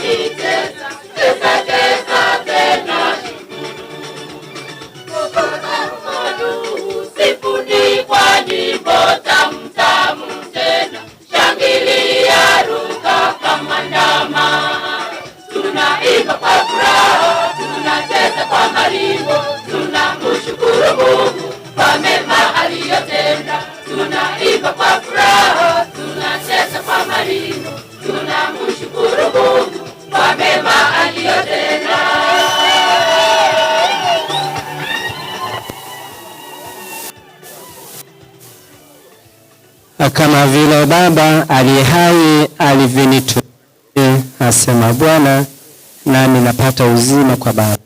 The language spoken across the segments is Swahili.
Cheza, cheza, cheza tena shukuru. Sifuni kwa nyimbo tamu tamu tena, shangilia, ruka kama ndama. Tunaimba kwa furaha, tunacheza kwa maringo, tunamshukuru Mungu kwa mema aliyotenda. Tunaimba kwa furaha, tunacheza kwa maringo, tunamshukuru Mungu kwa mema aliyotenda. Kama vile Baba aliye hai alivyonituma, asema Bwana, nami napata uzima kwa Baba,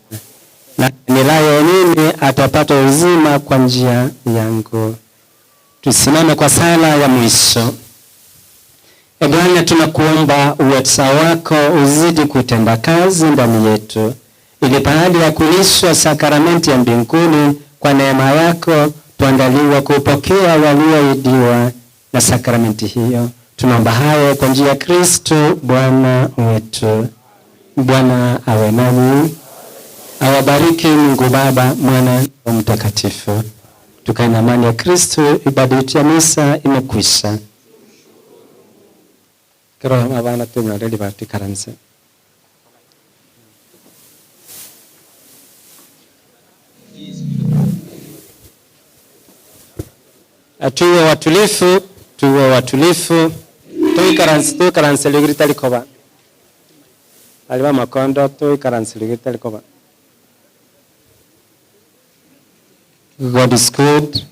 na nilaye mimi atapata uzima kwa njia yangu. Tusimame kwa sala ya mwisho. E Bwana, tunakuomba uweza wako uzidi kutenda kazi ndani yetu, ili baada ya kulishwa sakramenti ya mbinguni kwa neema yako tuandaliwe kupokea walioahidiwa na sakramenti hiyo. Tunaomba hayo kwa njia ya Kristo Bwana wetu. Bwana awe nanyi, awabariki Mungu Baba, Mwana na Mtakatifu. Tukae na amani ya Kristo. Ibada yetu ya misa imekwisha. Kero abana tunyoreri batikaranse. Tuwe watulifu, tuwe watulifu. Tuikaranse, tuikaranse ligirita likoba. Aliba makondo tuikaranse ligirita likoba. God is good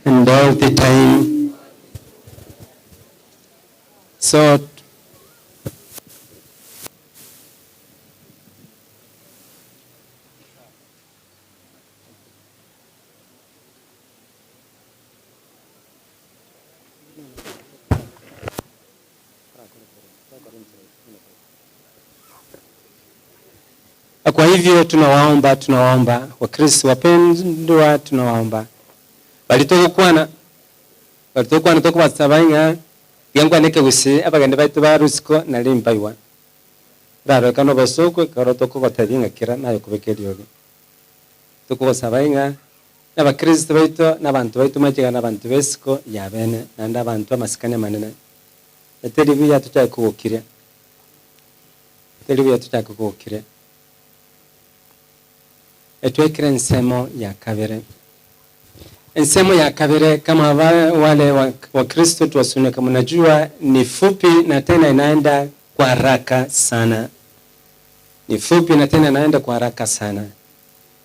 and all the time. So kwa hivyo tunawaomba, tunawaomba Wakristo wapendwa, tunawaomba balitokukwana balitokukwana tokubasaba gengwanike gusi abageni baitu ba rusiko nali mbaiwa rareka nobosokwe karo tokogotebi ng'akira nayo kobeka eriogi tokogosaba ng'a n'abakristo baitu n'abantu baitu machiga n'abantu besiko ya bene naende abantu amasikani amanene eteri buya tochake kogokiria, eteri buya tochake kogokiria. Etwekire ensemo ya kabere, ensemo ya kabere kama wale wa Kristo tuwasune, kama unajua ni fupi na tena inaenda kwa haraka sana, ni fupi na tena inaenda kwa haraka sana,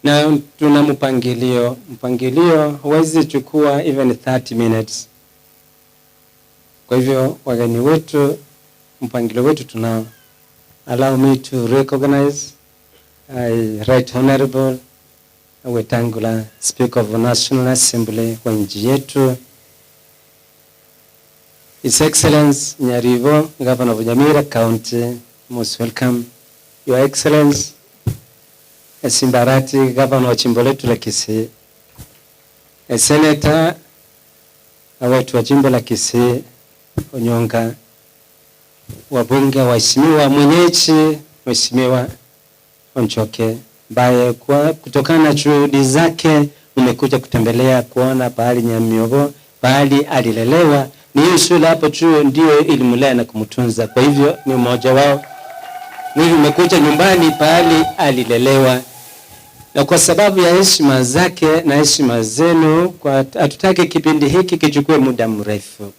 na tuna mpangilio. Mpangilio huwezi chukua even 30 minutes. Kwa hivyo wageni wetu, mpangilio wetu tunao. Allow me to recognize I Right Honorable Wetangula, Speaker of the National Assembly wa nchi yetu, His Excellency Nyaribo, Governor of Nyamira County, most welcome. Your Excellency Simbarati, Governor wa jimbo letu la Kisii, Senator wetu wa jimbo la Kisii Onyonka, wabunge, waheshimiwa, mwenyeji Mheshimiwa Onchoke ambaye kwa kutokana na juhudi zake umekuja kutembelea kuona pahali Nyamiobo, pahali alilelewa. Ni hiyo shule hapo chuo ndio ilimlea na kumtunza, kwa hivyo ni mmoja wao. Ni umekuja nyumbani pahali alilelewa, na kwa sababu ya heshima zake na heshima zenu, kwa hatutaki kipindi hiki kichukue muda mrefu.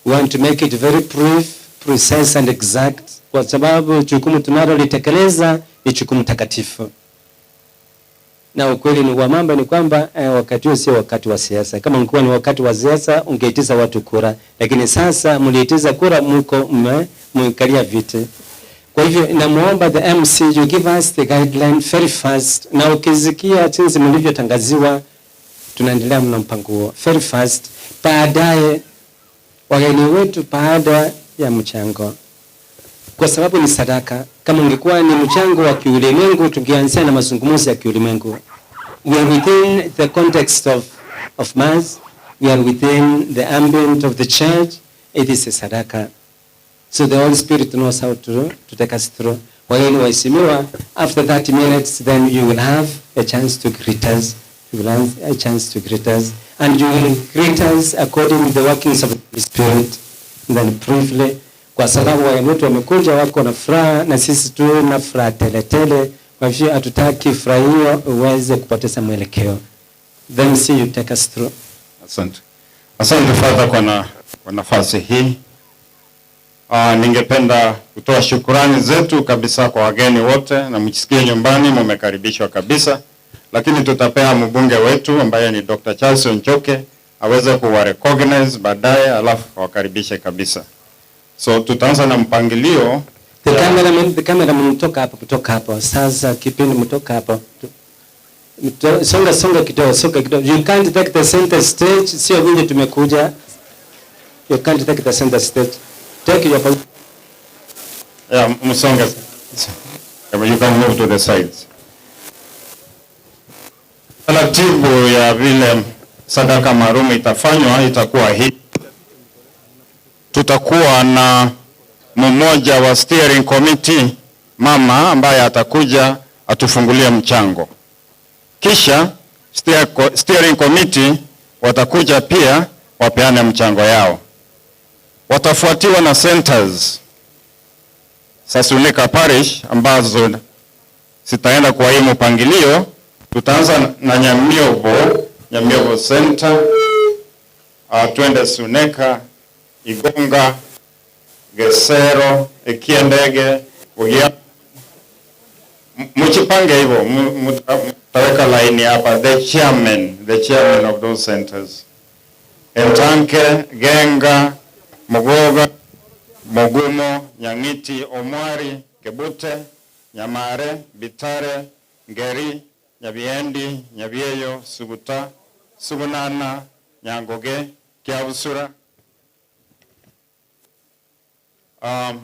We want to make it very brief, precise and exact, kwa sababu jukumu tunalolitekeleza ni jukumu takatifu. Na ukweli ni wa mambo ni kwamba wakati huu sio wakati wa siasa. Kama ungekuwa ni wakati wa siasa ungeitiza watu kura, lakini sasa mliitiza kura, mko mmekalia viti. Kwa hivyo namuomba the MC you give us the guideline very fast, na ukisikia jinsi mlivyotangaziwa, tunaendelea mna mpango huo very fast. Baadaye wageni wetu, baada ya mchango, kwa sababu ni sadaka. Kama ungekuwa ni mchango wa kiulimwengu, tungeanzia na mazungumzo ya kiulimwengu. We are within the context of mass, we are within the ambient of the church. It is a sadaka. So the Holy Spirit knows how to take us through. Wageni waheshimiwa, after 30 minutes then you will have a chance to greet us. You will have a chance to greet us. And you will greet us according to the workings of the Spirit. And then briefly, kwa sababu wageni wetu wamekuja wako na furaha na sisi tu na furaha tele tele, kwa hivyo hatutaki furaha hiyo uweze kupoteza mwelekeo. Then see you take us through. Asante. Asante Father kwa nafasi hii. Ningependa kutoa shukurani zetu kabisa kwa wageni wote na mjisikie nyumbani, mumekaribishwa kabisa, lakini tutapea mbunge wetu ambaye ni Dr. Charles Onchoke aweze kuwa recognize baadaye, alafu wakaribishe kabisa. So tutaanza na mpangilio. The cameraman, mtoka hapo, kutoka hapo. Sasa kipindi mtoka hapo. Songa songa kidogo, songa kidogo. You can't take the center stage, sio vile tumekuja. You can't take the center stage. Take your Yeah, msonge. You can move to the sides. Taratibu ya vile sadaka maalum itafanywa itakuwa hii. Tutakuwa na mmoja wa steering committee, mama ambaye atakuja atufungulie mchango. Kisha steering committee watakuja pia wapeane mchango yao. Watafuatiwa na centers Suneka Parish ambazo zitaenda kwa hii mpangilio. Tutaanza na Nyamiobo, Nyamiobo Center, twende Suneka, Igonga, Gesero, Ekiendege, Bugia. Mchipange hivyo, mtaweka laini hapa, the chairman of those centers. Entanke, Genga, Mugoga, Mugumo, Nyang'iti, Omwari, Kebute, Nyamare, Bitare, Ngeri, Nyabiendi, Nyabieyo, Suguta, Sugunana, Nyangoge, Kiabusura,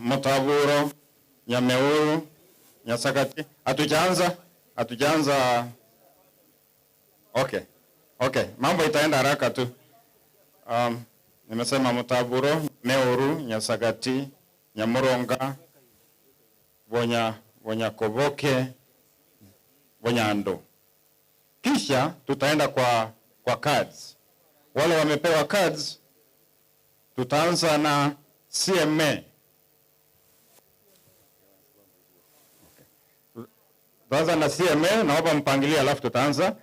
Mutaburo, Nyameuru, Nyasakati. Hatujaanza? Hatujaanza. Okay. Mambo itaenda haraka tu. Nimesema Mutaburo, Meuru, Nyasagati, Nyamuronga, Bonyakoboke, Bonyando. Kisha tutaenda kwa cards. Wale wamepewa cards, tutaanza na CMA. Okay. Tutaanza na CMA, naomba mpangilie, alafu tutaanza.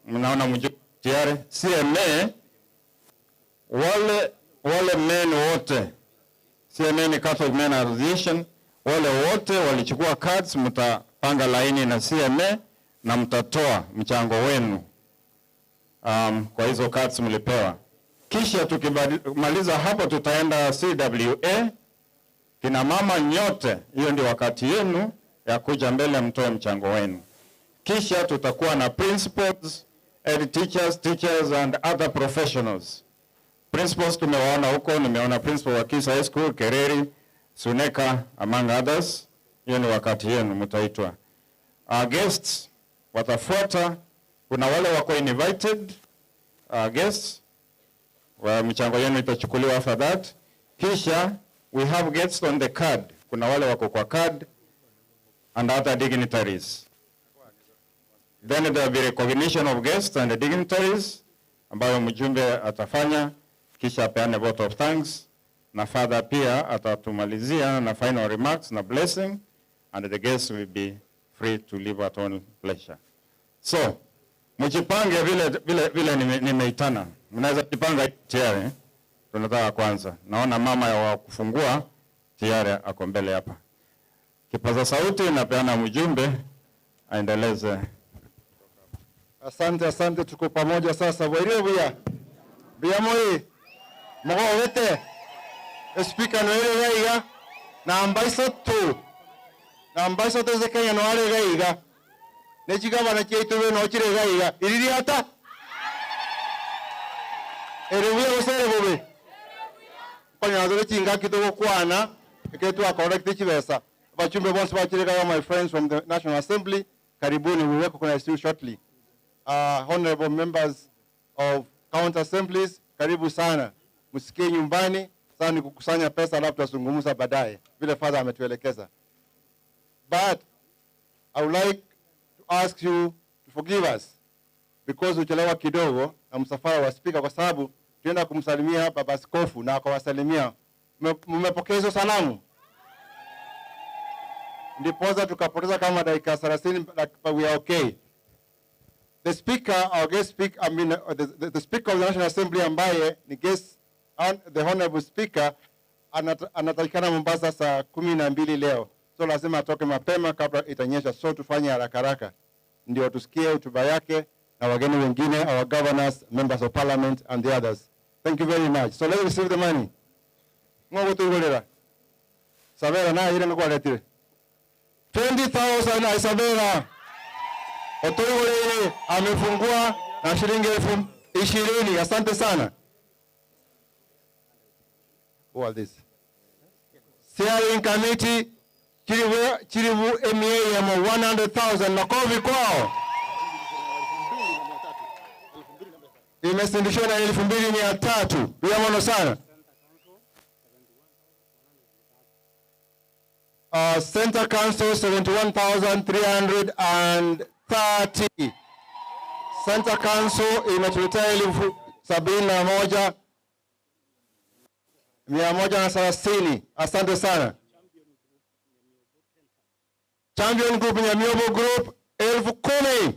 Mnaona mjue tayari. CMA, wale men wote, CMA ni Catholic Men Association, wale wote walichukua cards, mtapanga laini na CMA na mtatoa mchango wenu kwa hizo cards mlipewa. Kisha tukimaliza hapo tutaenda CWA. Kina mama nyote, hiyo ndio wakati yenu ya kuja mbele mtoe mchango wenu. Kisha tutakuwa na principals, head teachers, teachers and other professionals. Principals tumewaona huko, nimeona principal wa Kisa High School, Kereri, Suneka among others. Hiyo ni wakati yenu mtaitwa. Our guests watafuata. Kuna wale wako invited guests wa michango yenu itachukuliwa after that. Kisha we have guests on the card. Kuna wale wako kwa card and other dignitaries. Then there will be recognition of guests and dignitaries ambayo mjumbe atafanya, kisha apeane vote of thanks, na father pia atatumalizia na final remarks na blessing, and the guests will be free to leave at own pleasure. So, mjipange vile vile vile nimeitana. Mnaweza jipanga tayari. Eh? Tunataka kwanza. Naona mama wa kufungua tayari ako mbele hapa. Kipaza sauti napeana mjumbe aendeleze. Asante, asante, tuko pamoja sasa. Bwaire buya. Buya moi. Mogogete. Speaker no ere gaiga. Na ambassador. Na ambassador ze Kenya no are gaiga. Ne chigabana chiaitu be no chire gaiga. Iriri ata. Ere buya gose bobe. Konya zore chinga kidogo kwana. Eke tu correct chibesa. Bachumbe bonse bachire gaiga, my friends from the National Assembly. Karibuni, we recognize you shortly. Honorable members of county assemblies, karibu sana. Msikie nyumbani. Sasa ni kukusanya pesa, alafu tutazungumza baadaye vile father ametuelekeza. But I would like to ask you to forgive us because uchelewa kidogo na msafara wa spika, kwa sababu tuenda kumsalimia baba askofu na akawasalimia. Mmepokea hizo salamu? Ndiposa tukapoteza kama dakika 30, but we are okay. The speaker, our guest speaker, I mean, the speaker of the National Assembly ambaye ni guest, the honorable speaker anatakikana Mombasa saa 12 leo, so lazima atoke mapema kabla itanyesha, so tufanye haraka haraka ndio tusikie hotuba yake na wageni wengine, our governors, members of parliament and the others. Thank you very much. So let's receive the money. Ngogo tuigolera. Sabera na ile ngwaletire. 20,000 Isabella. Otoigolere amefungua na shilingi 20,000. Asante sana. Who are this? Steering committee Chirivu MA ya 100,000. Makofi kwao. Imesindishwa na 2,300. Bila mono sana. Center Council 71,330. Center Council imetuletea 71,130. Asante sana. Champion Group Nyamiobo Group 10,000.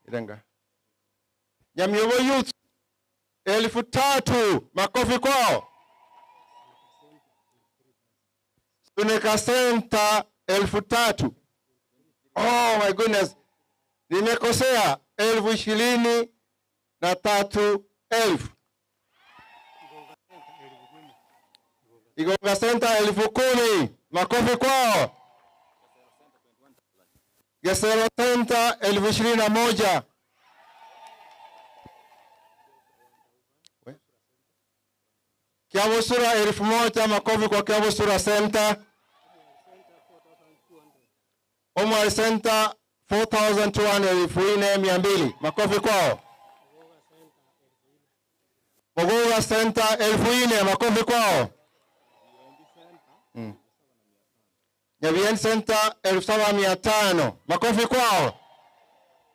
Irenga. Nyamiobo Youth 3,000. Makofi kwao. Suneka Center 3,000. Oh my goodness. Nimekosea 23,000. Igonga Center 10,000. Makofi kwao. Gesero Center 21,000. Kiabusura 1,000. Makofi kwa Kiabusura Center. Omar Center 4,200, 4,200. Makofi kwao. Mogoga Center 4,000. Makofi kwao. Nyabien Center 7,500. Makofi kwao.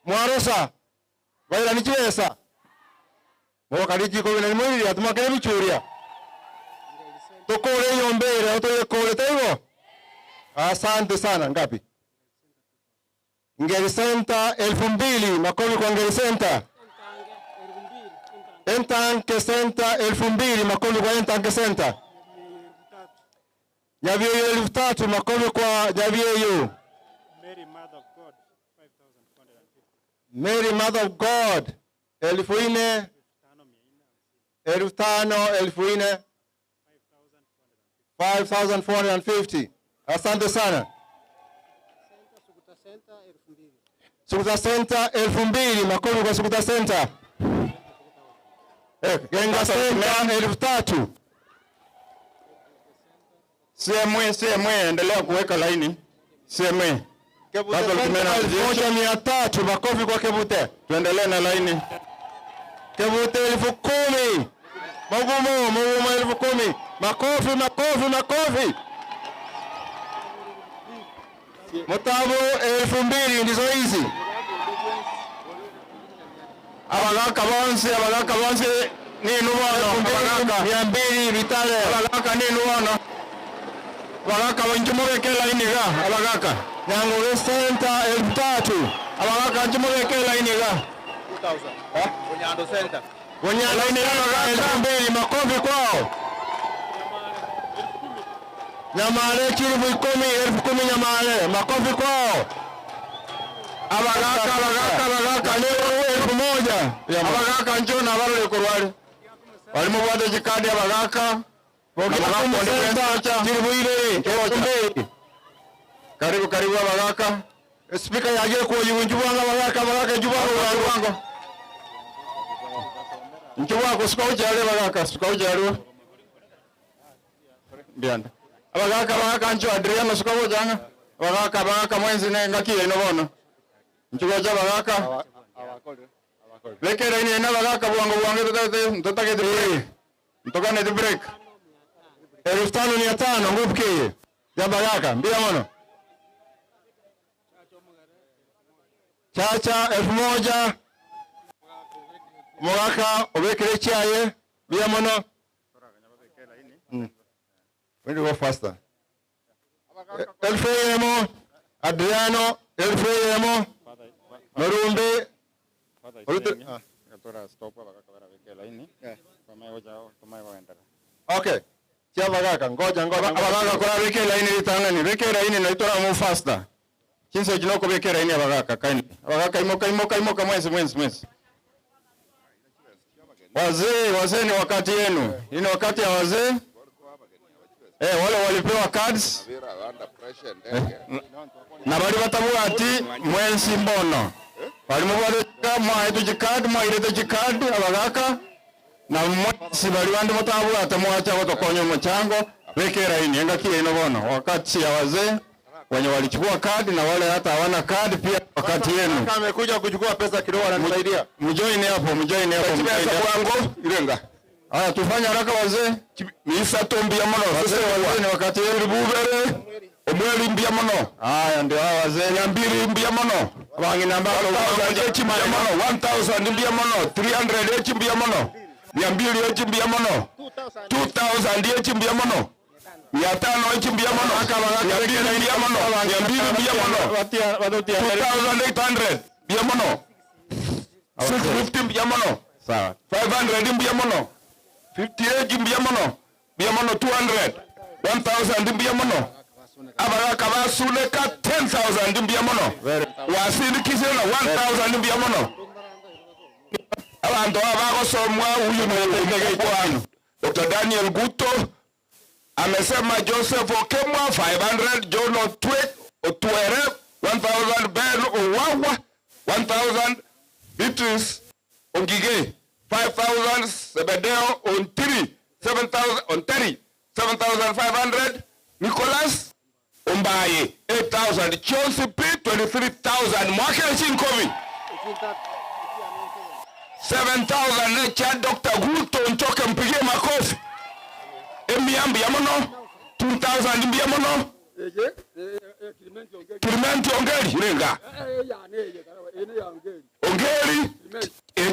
Mwarosa baira nichiwesa. Mwoka lijiko bina nimwiriria tumakere bichuria. Tukure yombere otoyekore taibo. Asante sana. Ngapi? Ngeri Center 2,000. Makofi kwa Ngeri Center. Entanke Center 2,000. Makofi kwa Entanke Center. Nyabieyo 3,000. Makofi kwa Nyabieyo. Mary Mother of God 5,450. Mary Mother of God 4,000, 5,000, 4,000, 5,450. Asante sana. Sukuta Center 2,000. Makofi kwa Sukuta Center. Genga Center 3,000. CMA, CMA, endelea kuweka laini. CMA. Kebute Center 1,300. Makofi kwa Kebute. Tuendelee na laini. Kebute 10,000. Magumu, magumu 10,000. Makofi, makofi, makofi. Mutabu 2,000 ndizo hizi. Abagaka bonse, abagaka bonse ni nubono, abagaka 200 vitale. Abagaka ni nubono. Abagaka bonjumubeke laini ga, abagaka. Nyango Center 3,000. Abagaka njumubeke laini ga. 2,000. Onyando Center. Onyando Center 2,000. Makofi kwao. Nyamale chirubu 10,000, 10,000 Nyamale. Makofi kwao. Abagaka, abagaka, abagaka ni 1,000. Abagaka njoo na barole kurwale. Walimu bwate jikadi abagaka. Chirubu ile 2,000. Karibu, karibu abagaka. Speaker yaje kwa yunjubanga abagaka, abagaka njubanga wango. Njubanga suka ujale abagaka, suka ujale. Ndianda. Abagaka, abagaka njo Adriano suka ujanga. Abagaka, abagaka mwenzi ne ngakiye ino bono. Njugoja abagaka. Bekera ini ena bagaka bwango bwange tutate break. Mtokane tu break. 5,500 nguvu keye. Ya bagaka mbia mono. Chacha 1,000. Mogaka obekere chaye mbia mono. We need to go faster. 1,000 Adriano 1,000 Marumbe. Okay. Chia bagaka ngoja ngoja. Abagaka kora beke laini litangani. Beke laini na itora mu faster. Chinso jinoko beke laini abagaka kaini. Abagaka imoka imoka imoka mwezi mwezi mwezi. Wazee, wazee ni wakati yenu. Ni wakati ya wazee. Wale walipewa cards. Na bali batabua ati mwensi mbono. Bali mubadeka mwaetu jikad, mwairete jikad abagaka na mwensi bali bandi mutabua ati mwacha kutokonya mchango bekera ini enga kile ino bono. Wakati ya wazee wenye walichukua kadi na wale hata hawana kadi pia wakati yenu. Kama amekuja kuchukua pesa kidogo anatusaidia. Mjoin hapo, mjoin hapo. Bwango irenga. Haya tufanye haraka wazee. Misa tombia mono. Wazee wazee ni wakati yenu. Bubere. Omweli mbia mono. Haya ndio hao wazee. 200 mbia mono. Abangina mbalo 1000 mbia mono. 1000 mbia mono. 300 mbia mono. 200 mbia mono. 2000 mbia mono. 500 mbia mono. 200 mbia mono. 200 mbia mono. 2800 mbia mono. 650 mbia mono. Sawa. 500 mbia mono. 58 mbia mono. Mbia mono 200. 1000 mbia mono. Abagaka basuleka 10,000 mbia mono. Wasindikizira na 1000 mbia mono. Abantu abagosomwa huyu ni Dr. Daniel Guto amesema Joseph Okemwa 500, John Otwere 1000, Ben Owawa 1000, Beatrice Ongige 5000, Sebedeo Ontiri 7000, Onteri 7500, Nicholas Ombaye 8000, Chelsea P 23,000, Mwakele Chinkovi 7000 cha Dr. Guto Nchoke, mpigie makofi. Emiambi ya mono 2000 mbia mono. Clement Ongeri irenga. Ongeri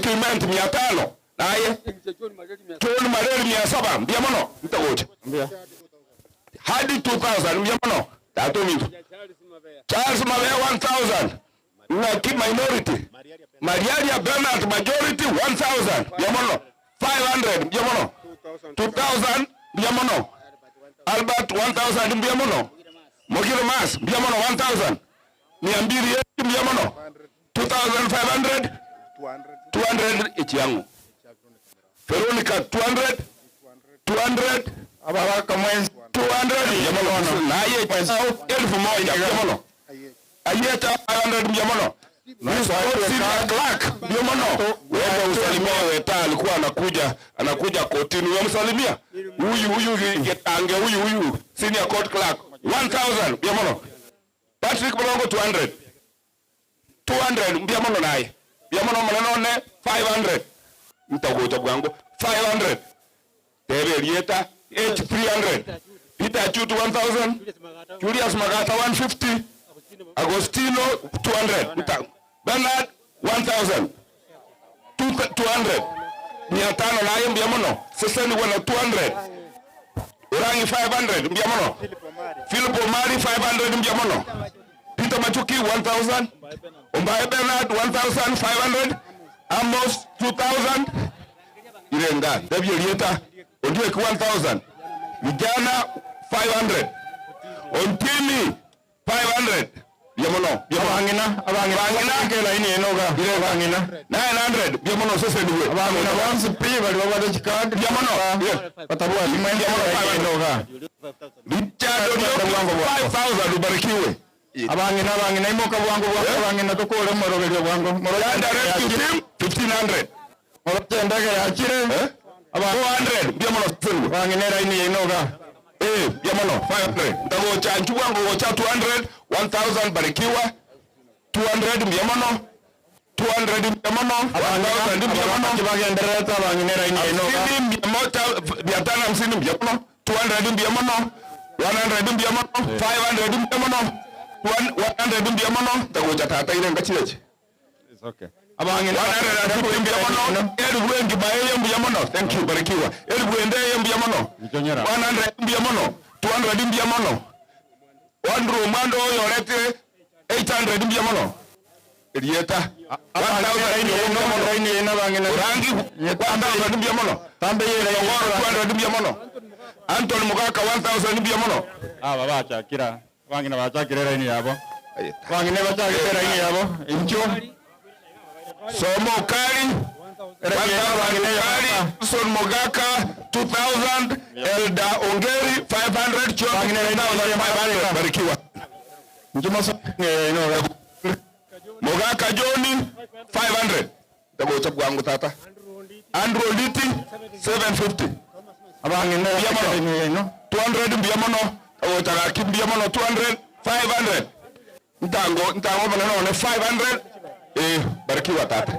Clement 500 naye John Mareri 700 mbia mono nitagoja. Hadi 2000 mbia mono. Tatu mingi. Charles Mabea 1000. Naki minority. Mariaria Bernard majority 1000 mbia mono. 500 mbia mono. 2000 mbia mono. Albert 1000 mbia mono. Mogiro Mas mbia mono 1000. 200 mbia mono. 2500 200 ichiangu. Veronica 200 200 ababaka mwenzi 200 mbia mono. Naye 1000 mbia mono. Ayeta 500 mbia mono. Senior clerk mbia mono. Wewe usalimia weta alikuwa anakuja kotini wewe msalimia. Huyu huyu ange huyu huyu senior court clerk 1000 mbia mono. Patrick Bolongo 200. 200 mbia mono naye. Mbia mono maneno ne 500. Mtagoja bwangu 500. Tebe Rieta H 300. Peter Chutu 1000. Julius Magata 150. Agostino 200. Bernard 1000. 200. 500 naye mbia mono. Sasa ni wana 200. Urangi 500 mbia mono. Philip Omari 500 mbia mono. Peter Machuki 1000. Ombaye Bernard 1500. Amos 2000. Irenga David Rieta Ondiek 1000. Vijana 500. Ontini 500. Bia mono. Abangina abangina abangina ini enoga abangina 900 bia mono sasa ndiwe. Abangina bonsi pi bali babade chikadi bia mono. Batabua limwendia mono enoga. Richard 5000 ubarikiwe. Abangina abangina imoka bwangu bwangu abangina tukule moroberio bwangu. Moroberio rescue team 1500. Moroberio ndege yakire 400 bia mono sasa ndiwe. Abangina line enoga. Bia mono 500. Ndagocha nchubwangu gocha 200 1000 barikiwa 200 mbia mono. 200 mia mono, 1000 mia mono, Kibagendereta abang'inera ine ino. hamsini mia moja, 550 mia mono, 200 mia mono, 100 mia mono, 500 mia mono, 100 mia mono, tagocha tata ile ngachileche. It's okay. Abang'ina 150 mia mono, elfu engi baeye mia mono. Thank you, barikiwa. Elfu endeye mia mono. Nichonyera. 100 mia mono, 200 mia mono. Wandru mwando yorete 800 mia mono. Elieta 1000 mia mono. Ine ino abang'ina. Urangi 1000 mia mono. Tambe yere Ogoro 200 mia mono. Anton Mugaka 1000 mia mono. Aba bachakira. Abang'ina bachakira ine yabo. Abang'ina bachakira ine yabo. Incho. Somo Kali 1000 Kali, Son Mogaka 2000, Elda Ongeri 500, Chon 1500. Barikiwa. Incho maso ino. Mogaka Johnny 500. Tagocha bwangu tata. Andrew Liti 750. Abang'ina ine ino. 200 mbia mono. Tagocha gaki mbia mono 200 500. Ntango ntango maneno ne 500. Barikiwa tata.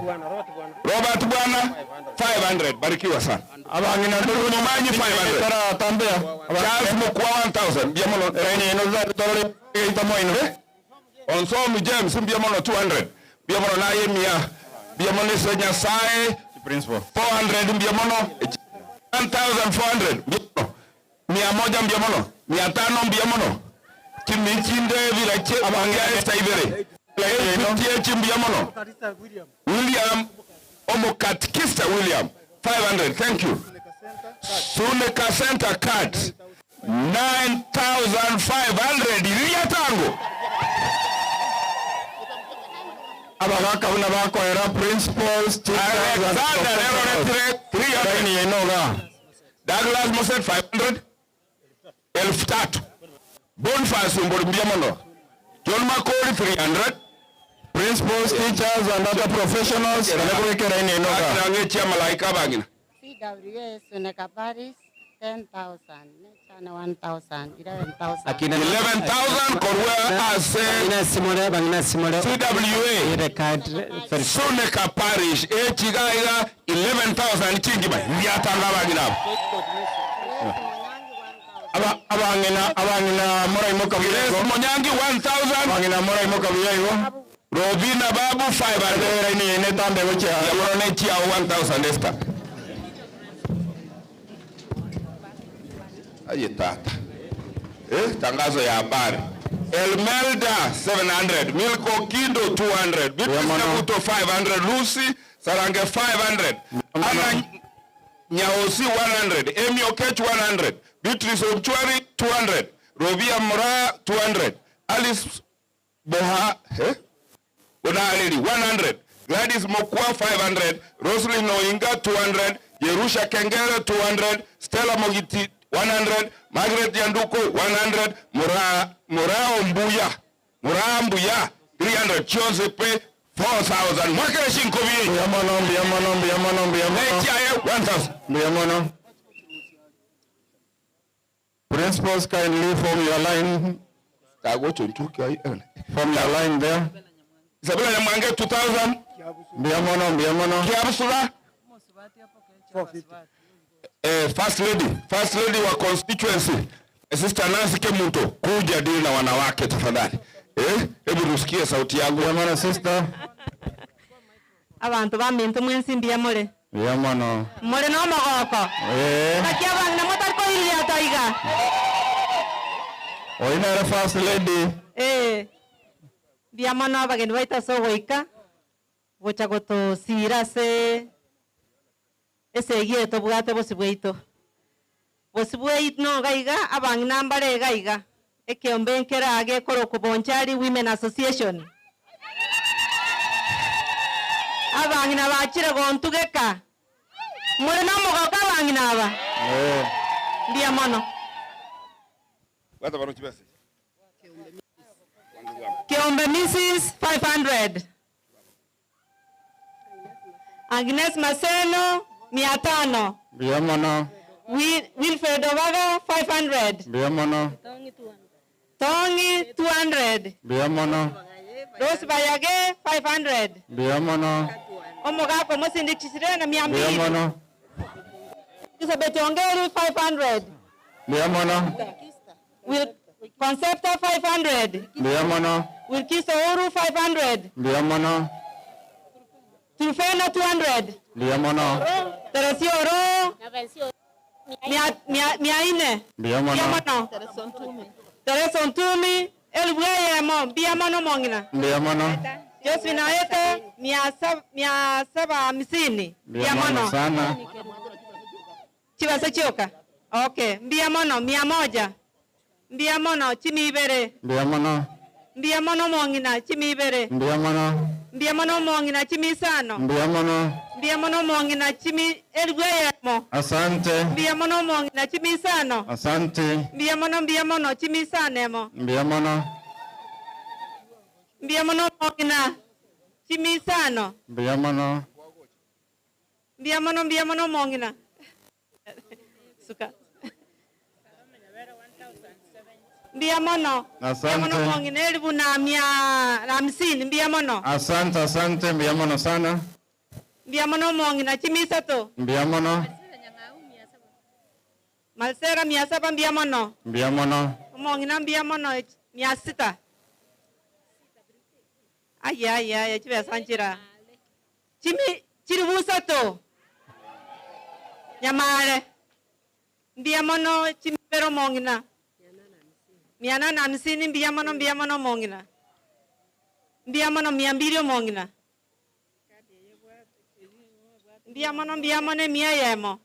Robert bwana 500, barikiwa sana. Abang'ina Mumanyi 500. Tara tambea. Charles Mukwa 1000 mbia mono. Ine ino za tolore ita ino. Onsomi James mbia mono 200. Mbia mono naye mia. Mbia mono se Nyasaye Principal. 400 mbia mono. 1400 mbia mono. 100 mbia mono. 500 mbia mono. Chimichinde vila che abangia esta ibere. Tie mbia mono. William Omokatkista William 500, thank you. Suneka Center cards 9500 ilia tango. Abagaka buna bakoera principals Alexander Erore 300. Ine ino ga. Douglas Moset 500. 3000. Boniface Mbori mbia mono. John Makori 300. Principals, teachers and other professionals kanekuwekera ine ino ga. Akinang'echia malaika bangina. CWA Suneka Paris 10,000, Nechana 1,000, 11,000. Akina 11,000 korwa ase Bang'ina simore, bang'ina simore. CWA. Ile card verify. Suneka Parish echigaiga 11,000 chingima ndiatanga bangina abo. Grace Monyangi 1,000. Abang'ina abang'ina moraimoka Grace buyaigo. Monyangi 1000, Abang'ina moraimoka buyaigo. Robina Babu 500. Ine ine tambe gochia. Yamorone chia 1000 Esther. Aye tata. Tangazo ya habari. Elmelda 700, Milko Kindo 200, Beatrice Nyabuto 500, Lucy Sarange 500, Anna Nyaosi 100, Amy Okech 100, Beatrice Obchuari 200, Robia Mora 200, Alice Boha Bonaleli 100, Gladys Mokwa 500, Roslyn Oinga 200, Jerusha Kengere 200, Stella Mogiti 100, Margaret Yanduko 100, Murao Mbuya, Murao Mbuya 300, Chosepe 4000. Mwakere shinkobi. Mbuya mono, mbuya mono, mbuya mono, mbuya mono. Nechiaye 1000. Mbuya mono. Principals, kindly form your line. Form your line there. Isabella Nyamwange 2000. Mbuya mono, mbuya mono. Kiabsula. First lady wa constituency, Sister Nancy Kemunto, kuja dili na wanawake tafadhali. Hebu tusikie sauti yangu. Mbuya mono sister. Abantu bamintu mwensi mure. Mbuya mono. Mure no mogoko. Kakia bang na motar ko ilia taiga. Oina first lady. Mbuya mono abageni baita sogoika. Gocha gotosira se esegieto bwate bosibweito. Bosibweit no gaiga abang'ina mbare gaiga. Ekeombe nkerage koroko Bonchari Women Association. Abang'ina bachire gontugeka. Muri no mogoka abang'ina aba. Mbuya mono. Bata bano chibese. Kiombe Mrs 500. Agnes Maseno 500. Mbuya mono. Wilfred Obaga 500. Mbuya mono. Tongi 200. Mbuya mono. Rose Bayage 500. Mbuya mono. Omogako mosindikisire na 200. Mbuya mono. Elizabeth Ongeri 500. Mbuya mono. Will Concepta 500. Mbuya mono. Wilkis Ouru 500. Mbuya mono. Trufena 200. Mbuya mono. Teresio Oro 400. Mbuya mono. Tereso Ntumi 1000. Mbuya mono mongina. Mbuya mono. Josephine Aete 750. Mbuya mono sana. Chibasa chioka. Okay. Mbuya mono 100. Mbuya mono chimibere. Mbuya mono. Mbuya mono mongina chimibere. Mbuya mono. Mbuya mono mongina chimisano. Mbuya mono. Mbuya mono mongina chimi 1000. Asante. Mbuya mono mongina chimisano. Asante. Mbuya mono chimisano. Mbuya mono. Mbuya mono mongina chimisano. Mbuya mono. Mbuya mono mongina. Suka. Mbuya mono. Asante. Mbuya mono mongina 1050. Mbuya mono. Asante, asante. Mbuya mono sana. Mbuya mono mongina chimisato. Mbuya mono. Malsera 700. Mbuya mono. Mbuya mono. Mongina mbuya mono 600. Aya aya chibesa nchira. Chimi chiribusato. Nyamare. Mbuya mono chimibero mongina. 850. Mbuya mono mongina. Mbuya mono 200 mongina. Mbuya mono 100.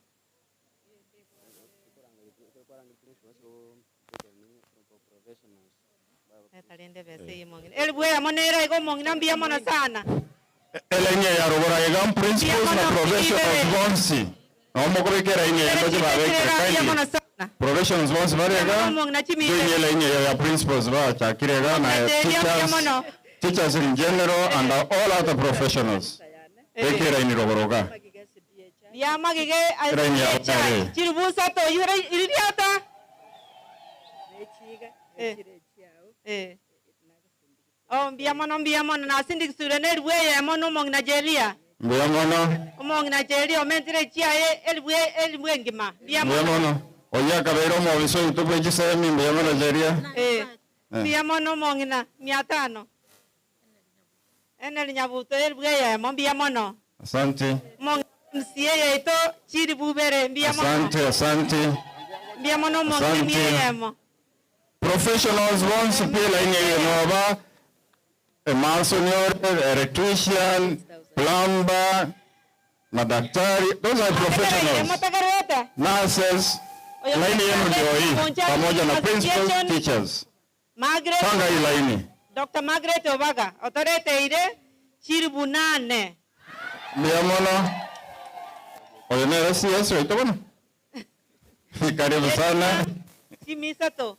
Etalende bese mongina. Elbuya monera igo mongina mbuya mono sana. Elenye ya rogora ega principles na professionals bonsi. No mokobekera inye ndoje babekera kandi. Professionals bonsi barega. Inye inye ya principals ba chakirega na teachers. Teachers in general and all other professionals. Bekera ini rogoroga. Ya magige chirubusa to iriata. Oh, mbuya mono nasindikisure nelibweya mono mongina jelia. Mbuya mono. Mongina jelia omentire chiaye elibwe ngima. Mbuya mono. Oya kabero mobiso itubwe chisemi mbuya mono jelia. Mbuya mono mongina 500. Eneli nyabuto elibweya mbuya mono. Asante. Mongina msiye ito chiri bubere mbuya mono. Asante, asante. Mbuya mono mongina 100. Professionals once pila inye yenoba. A masonry, electrician, plumber, madaktari, those are professionals. Nurses, laini yenu ndio hii, pamoja na principals, teachers. Panga hii laini. Dr. Margaret Obaga, otorete ire chiribu 8. Mbuya mono. Oyenera CS waito bwana. Karibu sana. Chimisato.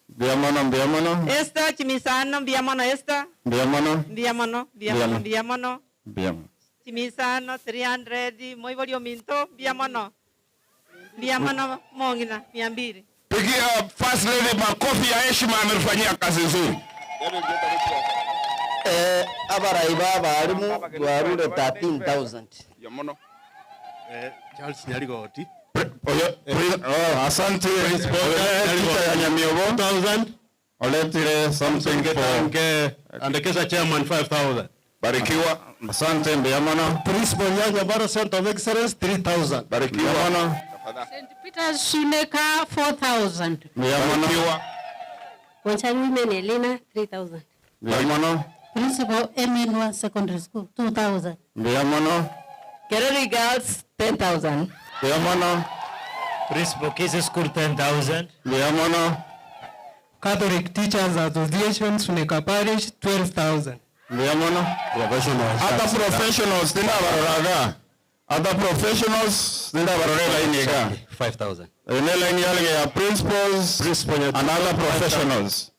Mbuya mono, mbuya mono. Esta chimisano, mbuya mono esta. Mbuya mono. Mbuya mono, mbuya mono, mbuya mono. Mbuya mono. Chimisano 300, moibolio minto, mbuya mono. Mbuya mono mongina 200. Pigia First Lady makofi ya heshima, ametufanyia kazi nzuri. Abaraiba abarimu twarure 13,000. Mbuya mono. Charles Nyarigoti. Oh, asante. Teacher ya Nyamiobo. 2,000. Oletire something for Andekesa chairman 5,000. Barikiwa. Asante mbuya mono. Principal Nyanya Baro Center of Excellence 3,000. Barikiwa mono. St. Peter's Suneka 4,000. Mbuya mono. Bonchari Women Elena 3,000. Mbuya mono. Principal MN1 Secondary School 2,000. Mbuya mono. Kereri Girls 10,000. Mbuya mono. Principal Kisii School 10,000. Mbuya mono. Catholic Teachers Association Suneka Parish 12,000. Mbuya mono. Professionals. Other professionals tinda baroraga. Other professionals tinda barorega iniga. 5,000. Ene line yale ya principals and other professionals.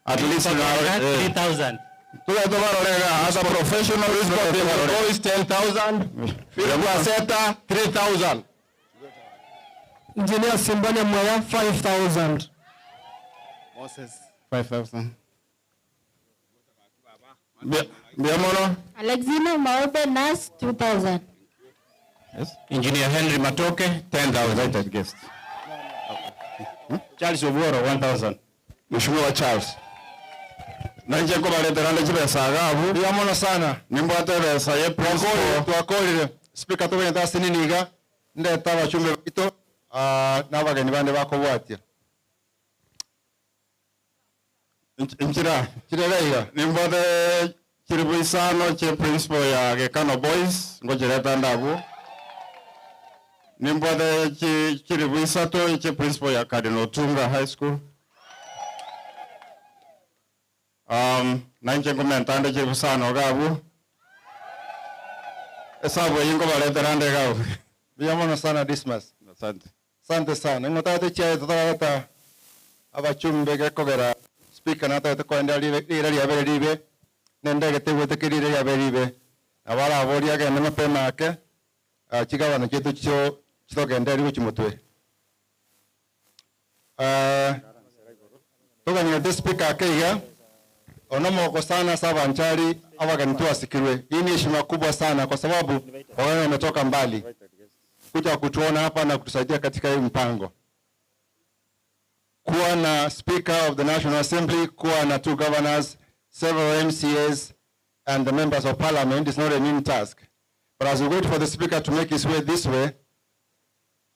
At least 3,000. Tuga tubarorega other professionals Boys 10,000. Philip Aseta 3,000. Engineer Simbanya Mwaya 5,000. Moses 5,000. Mbiamono. Alexina Maobe Nurse 2000. Yes. Engineer Henry Matoke 10,000. Invited guest. Charles Obuoro 1,000. Mheshimiwa Charles. Nanje nkobaletera nde chibesa gabu. Mbiamono sana. Nimbwate besa ye principal. Twakorire speaker tugenda sininiga ndeta abachumbe bito n'abageni bande bakobwatia. Nchira Chireraiga. Nimbwate chiribu isano che principal ya Gekano Boys ngochireta ndabu. Nimbwate chiribu isato che principal ya Cardinal Tunga High School. Nanje ngomentande chiribu sano gabu. Esabu eyi ngobaletera nde gabu. Mbiamono sana Dismas. Asante. Asante sana. Ngotate chiaye tutarata abachumbe gekogera speaker natagete kwenda rira ria bere ribe nendegete gwetekirire ria bere ribe abaraboria agende mapema ake chigabana chetu chio chitogende ri gochimotwe tuganyete speaker ake iga onomoko sana sabanchari abageni tuasikirwe. Hii ni heshima kubwa sana kwa sababu wageni wametoka mbali kuja kutuona hapa na kutusaidia katika hii mpango. Kuwa na Speaker of the National Assembly, kuwa na two governors, several MCAs, and the members of parliament is not a mean task. But as we wait for the speaker to make his way this way,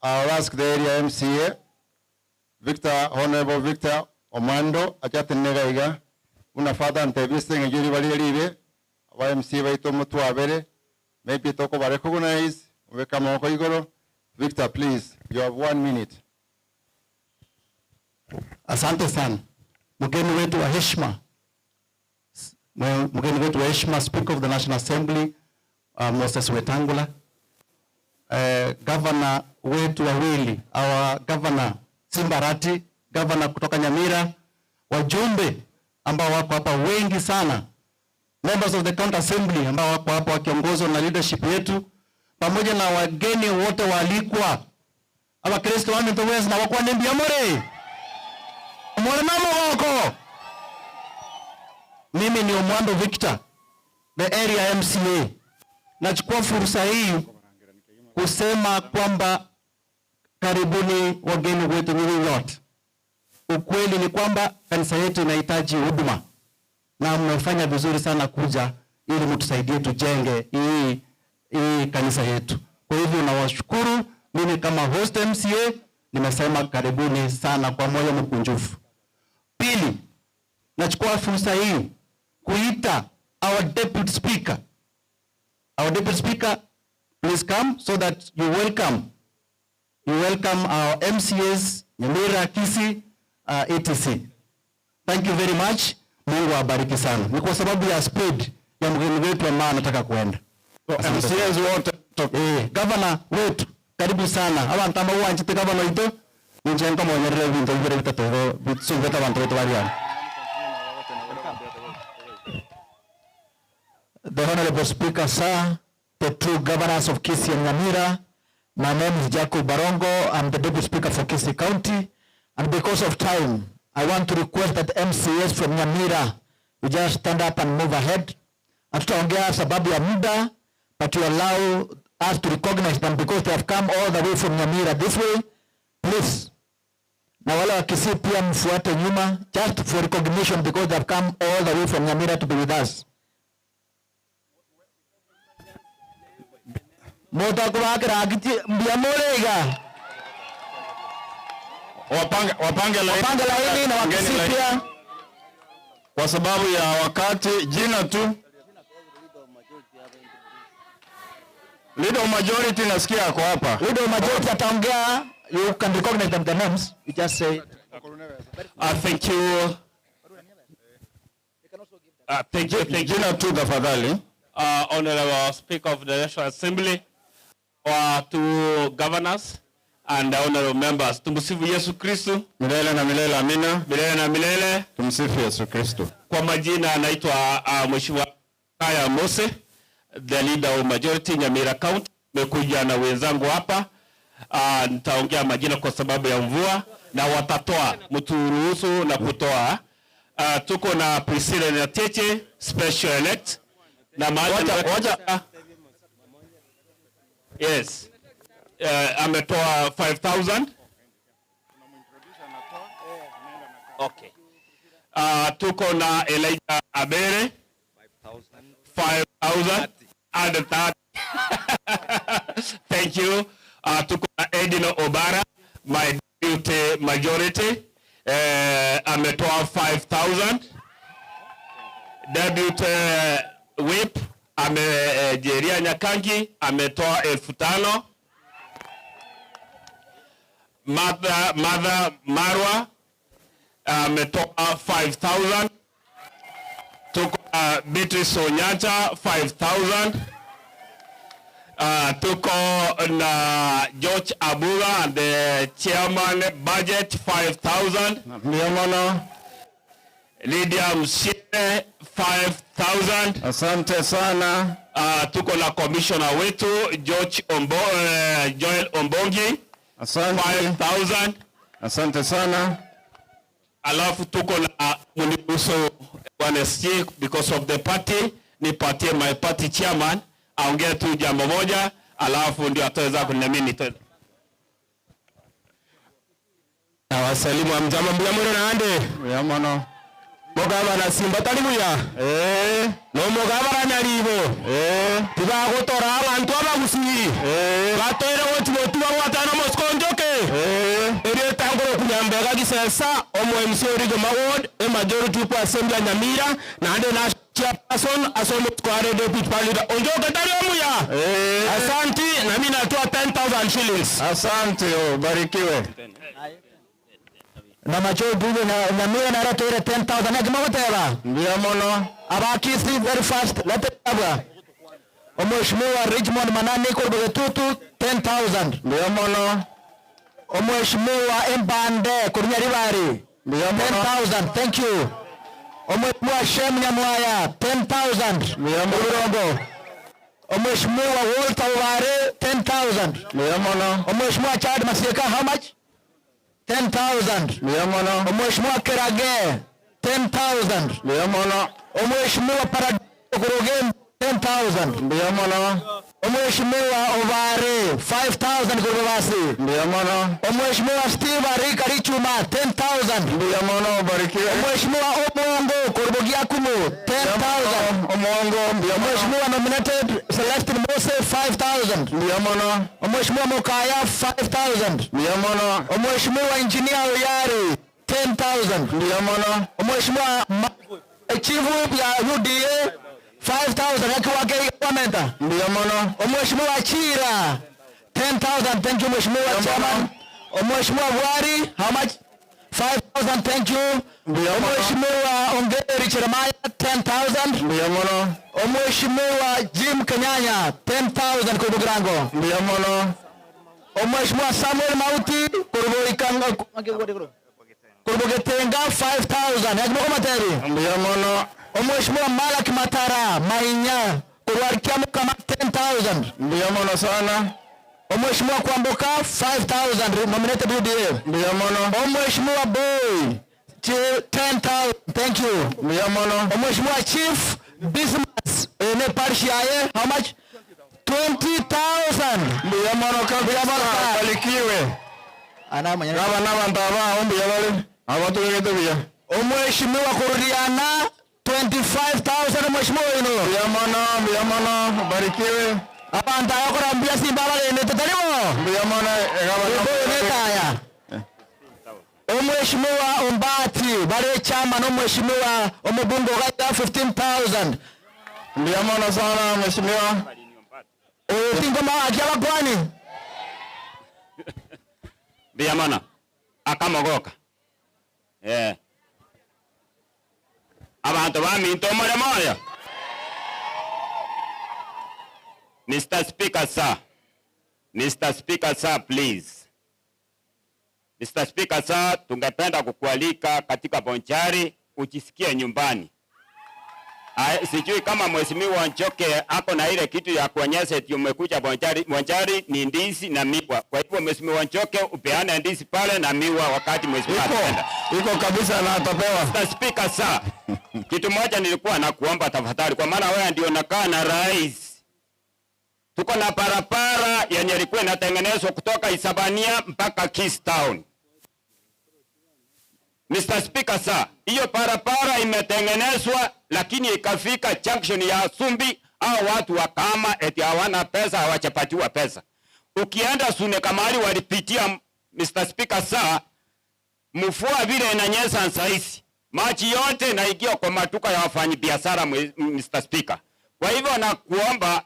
I'll ask the area MCA, Victor, Honorable Victor Omando, achate negaiga, una father ntebise ngejuri bali libe, wa MCA baito mutu abere, maybe toko ba recognize, weka moko igoro. Victor, please, you have 1 minute. Asante sana. Mgeni wetu wa heshima. Mgeni wetu wa heshima, Speaker of the National Assembly, Moses Wetangula. Governor wetu wawili, our Governor Simbarati, Governor kutoka Nyamira, wajumbe ambao wako hapa wengi sana, members of the County Assembly ambao wako hapa wakiongozwa na leadership yetu, pamoja na wageni wote waalikwa. Abakristo wame na wakwa nembi amore. Amore mamo wako. Mimi ni Omwando Victor, the area MCA. Nachukua fursa hii kusema kwamba karibuni wageni wetu nyinyi wote. Ukweli ni kwamba kanisa yetu inahitaji huduma na mmefanya vizuri sana kuja ili mtusaidie tujenge hii kanisa yetu. Kwa hivyo nawashukuru. Mimi kama host MCA nimesema karibuni sana kwa moyo mkunjufu. Pili, nachukua fursa hii kuita our deputy speaker. Our deputy speaker, please come so that you welcome our MCAs, Nyamira, Kisii, ATC. Thank you very much. Mungu awabariki sana. Ni kwa sababu ya speed ya mgeni wetu ambaye anataka kuenda. So, MCAs wote. Governor wetu, karibu sana. Abantu amba uwanjite governor ito, ninjenga mwonyerere bintu bibere bitatu, bitsubeta abantu wetu bari hano. The Honorable Speaker, sir, the two governors of Kisii and Nyamira. My name is Jacob Barongo. I'm the Deputy Speaker for Kisii County. And because of time, I want to request that MCAs from Nyamira, we just stand up and move ahead. Hatutaongea sababu ya muda, but you allow us to recognize them because they have come all the way from Nyamira this way. Please. Na wale wa Kisii pia mfuate nyuma, just for recognition because they have come all the way from Nyamira to be with us. Mutakuwakira mbia murega. Wapange laini. Wapange laini na Wapangeni Wakisii laini. pia. Kwa sababu ya wakati, jina tu. Leader of majority nasikia ako hapa. Leader of majority ataongea. You can recognize them, the names. You just say. Thank you. Thank you, thank you. Jina tu tafadhali. Honorable Speaker of the National Assembly, our two governors and honorable members. Tumsifu Yesu Kristo. Milele na milele, amina. Milele na milele. Tumsifu Yesu Kristo. Kwa majina anaitwa Mheshimiwa Kaya Mose, the leader of majority Nyamira County. Nimekuja na wenzangu hapa. Nitaongea majina kwa sababu ya mvua na watatoa, mturuhusu na kutoa. Tuko na Priscilla Nyateche special elect na mahali Wacha, wacha. Yes. Ametoa 5000. Okay. Tuko na Elijah Abere 5000 and 30. Thank you. Tuko na Edino Obara, my deputy majority, ametoa 5000. Deputy whip ame Jeria Nyakangi ametoa 5000. Mother Marwa ametoa 5000. Tuko na Beatrice Onyancha 5000. Tuko na George Abuga and the chairman budget 5000. Ndio maana Lydia Mshire 5000. Asante sana. Tuko na commissioner wetu George Joel Ombongi. Asante. 5000. Asante sana. Alafu tuko na mniruhusu Bwana SG, because of the party, nipatie my party chairman aongee tu jambo moja, alafu ndio ataweza kunamini tena. Na wasalimu amjambo mbuya na ande. Mbuya mono. Mugaba na simba tali buya. No mugaba na nyaribo. Tibagotora abantu abagusi. Batoire goti botuba gwatana moskonjoke. Eri tangoro kunyambega gisesa omo MC Origo Maward e majority po assembly ya Nyamira na ande na chairperson asomo square deputy party leader Onjoke tali omuya. Asante na mimi natoa 10,000 shillings. Asante, ubarikiwe. Na macho duwe na Nyamira na rato ile 10,000 na kimogoteba. Ndio mono. Abakisi very fast lete baba. Omheshimiwa Richmond Manani Korbogetutu 10,000. Ndio mono. Omheshimiwa Embande Kurunya Ribari 10,000. Thank you. Omheshimiwa Shem Nyamwaya 10,000. Ndio mono. Omheshimiwa Walter Ubare 10,000. Ndio mono. Omheshimiwa Chad Masieka how much? 10,000. Ndio mono. Omheshimiwa Kerage 10,000. Ndio mono. Omheshimiwa Paradiso Kurugen 10,000. Ndio mono. Omheshimiwa Obare 5,000 Kurubasi. Ndio mono. Omheshimiwa Steve Arika Richuma 10,000. Ndio mono, ubarikiwe. Omheshimiwa Omongo Kurubogiakumu 10,000. Omongo, ndio mono. Omheshimiwa nominated Celestine Mose 5,000. Ndio mono. Omheshimiwa Mokaya 5,000. Ndio mono. Omheshimiwa Engineer Oyari 10,000. Ndio mono. Omheshimiwa Chifu ya UDA 5,000 yakiwake government. Ndio mono. Omheshimiwa Chira 10,000. Thank you Mheshimiwa Chairman. Omheshimiwa Bwari how much? 5,000. Thank you. Omheshimiwa Ongeri Jeremiah 10,000. Ndio mono. Omheshimiwa Jim Kenyanya 10,000 Kurubugirango. Ndio mono. Omheshimiwa Samuel Mauti Kurubugikango Kurubugetenga 5,000. Yakimoko materi. Ndio mono. Omheshimiwa Malak Matara Mainya Kurwarikiamu kama 10,000. Ndio mono sana. Omheshimiwa Kwamboka 5,000 nominated UDA. Ndio mono. Omheshimiwa Boy 10,000. Thank you. Ndio mono. Omheshimiwa Chief Business ene parish yaye how much? 20,000. Ndio mono kabisa. Barikiwe. Ana manya. Gaba na bantu aba mbuya bale. Abatugete buya. Omheshimiwa Kurudiana 25,000 Mheshimiwa ino. Ndio mono, ndio mono, barikiwe. Abantu ayakora mbuya simba bale tetalimo. Ndio mono, gaba na netaya. Omheshimiwa Ombati bale chama no Mheshimiwa Omubungo gaita 15,000. Ndio mono sana Mheshimiwa. Tingoma akiaba kwani? Ndio maana akamogoka. Abantu baminto omore moyo. Mr. Speaker, sir. Mr. Speaker, sir, please. Mr. Speaker, sir, tungependa kukualika katika Bonchari ujisikie nyumbani. Sijui kama Mheshimiwa Njoke ako na ile kitu ya kuonyesha eti umekuja Bonchari. Bonchari ni ndizi na miwa. Kwa hivyo Mheshimiwa Njoke upeane ndizi pale na miwa wakati mheshimiwa ataenda. Iko kabisa na atapewa. Mr. Speaker, sir. Kitu moja nilikuwa nakuomba tafadhali, kwa maana wewe ndio unakaa na rais. Tuko na barabara yenye ilikuwa inatengenezwa kutoka Isabania mpaka Kisii Town. Mr. Speaker, sir, hiyo barabara imetengenezwa lakini ikafika junction ya Sumbi, hao watu wakama eti hawana pesa, hawajapatiwa pesa. Ukienda Suneka mahali walipitia, Mr. Speaker, sir, mvua vile inanyesha saizi, maji yote inaingia kwa maduka ya wafanyabiashara, Mr. Speaker. Kwa hivyo nakuomba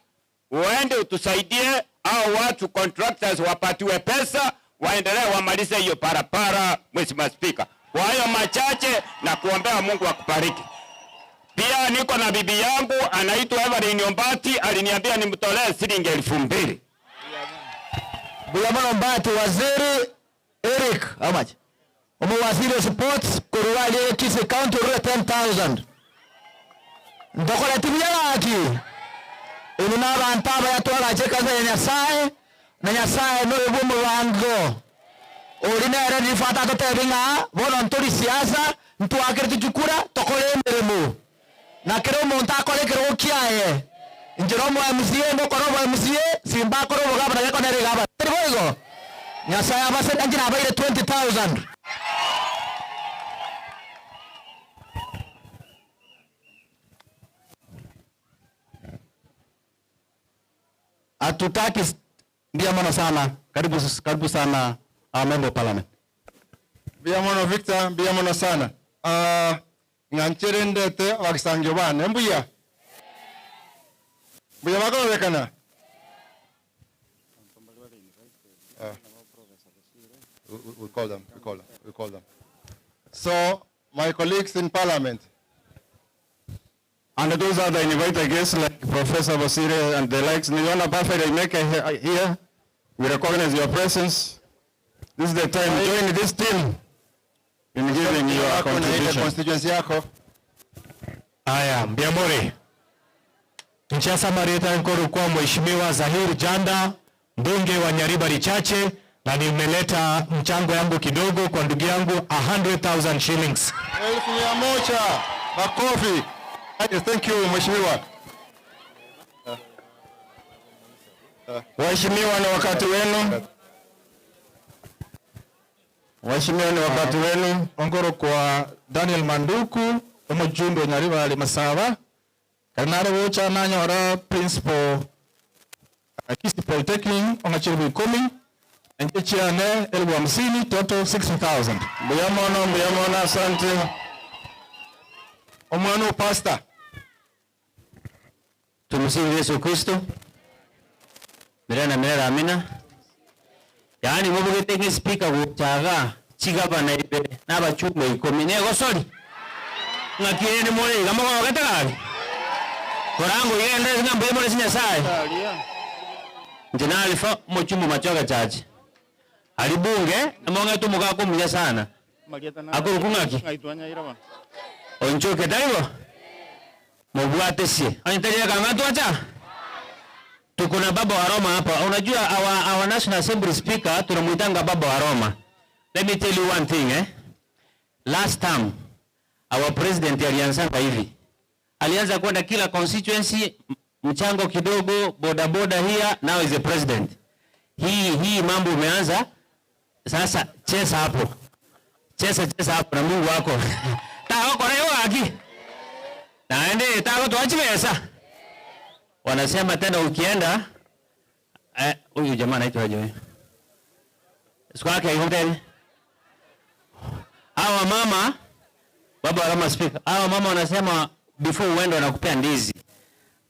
uende utusaidie hao watu contractors wapatiwe pesa waendelee wamalize hiyo barabara, Mheshimiwa Speaker. Kwa hayo machache na kuombea Mungu akubariki. Pia niko na bibi yangu anaitwa Evelyn Ombati, aliniambia nimtolee shilingi 2000. Bwana Ombati, Waziri Eric, how much? Omo waziri wa sports kuruwa ile Kisii County rule 10,000. Ndokola timu yaki. Inu na abantu aba yatwala cheka za Nyasaye na Nyasaye no ebumu wango. Ori nere nifata totebinga bono nturi siasa ntwakire tuchukura tokore emirimo. Na kero omonto akore ekero kiaye. Njero omo MCA ngokora omo MCA simba akore obogabana gekonere gabana. Teri boigo. Nyasaye abase njina abaire 20,000. Hatutaki ndia mono sana. Karibu, karibu sana, member of parliament. Mbia mono Victor, mbia mono sana. Ng'anchere ndete wagisangio bane mbuya. Mbuya bakorekana. We call them, we call them, we call them. So, my colleagues in parliament. And those are the invited guests like Professor Bosire and the likes. Niliona Buffett Imeke here. We recognize your presence. This is the time. Join this team in giving your contribution. Constituency yako. Haya, Mbiamore. Nchasa Marieta Nkoru kwa Mheshimiwa Zahir Janda, mbunge wa Nyaribari Chache, na nimeleta mchango yangu kidogo kwa ndugu yangu 100,000 shillings. 100,000. Makofi. Thank you Mheshimiwa. Waheshimiwa, ni wakati wenu. Waheshimiwa, ni wakati wenu. Ongoro kwa Daniel Manduku, omujumbe wa Nyaribari Masaba. Kanare wocha nanyora principal Kisii Polytechnic ongachiri 10. Nchechiane 50,000, total 60,000. Mbuyamono, mbuyamono, asante. Omwana pastor. Tumsifu Yesu Kristo. Milele na milele amina. Yaani mubugete ngi speaker guchaga chigabana ibe n'abachumba 10 nego sorry. Ngakire ni muri gamogogete gari. Korango yende ngambo yemore Nyasaye. Njinali fa muchumba machoga chache. Alibunge amonga tumuka kumunya sana. Akuru kungaki. Onchoke daiwo. Mubwate si. Anitalia kama tuacha. Tuko na baba wa Roma hapa. Unajua our National Assembly Speaker tunamuitanga baba wa Roma. Let me tell you one thing, Last time our president alianza hivi. Alianza kwenda kila constituency, mchango kidogo, boda boda here, now is the president. Hii mambo umeanza sasa, cheza hapo. Cheza, cheza hapo na Mungu wako. Taho kore waki. Naende taho tuachi pesa. Wanasema tena ukienda, huyu jamaa anaitwa aje huyu? Siku yake hotel. Hawa mama, baba wa speaker. Hawa mama wanasema before uende wanakupea ndizi.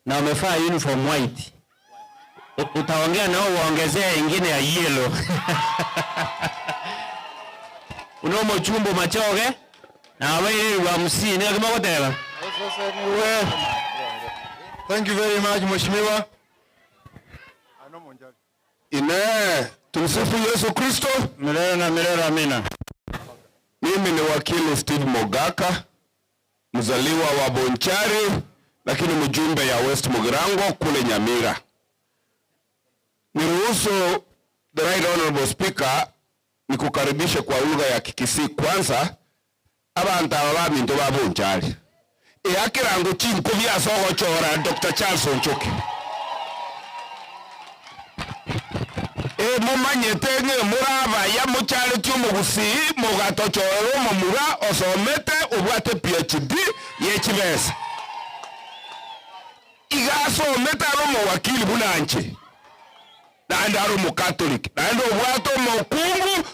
Na wamevaa uniform white. Utaongea nao waongezee ingine ya yellow. Unomo chumbo machoge na wewe wa 50 ni kama kotela. Thank you very much Mheshimiwa. Ine, tumsifu Yesu Kristo. Milele na milele amina. Mimi ni wakili Steve Mogaka, mzaliwa wa Bonchari, lakini mjumbe ya West Mugirango kule Nyamira. Niruhusu the right honorable speaker nikukaribishe kwa lugha ya Kikisii kwanza. Abantu aba baminto babunjali eakirango chinko byasogochora Dr. Charles Onchoke mumanyete ng'e murabaya muchaletie omogusii mugatochorera omomura osomete obwate PhD yechibesa iga asomete ari omowakili buna nche naende ari omokatoliki naende obwate omokungu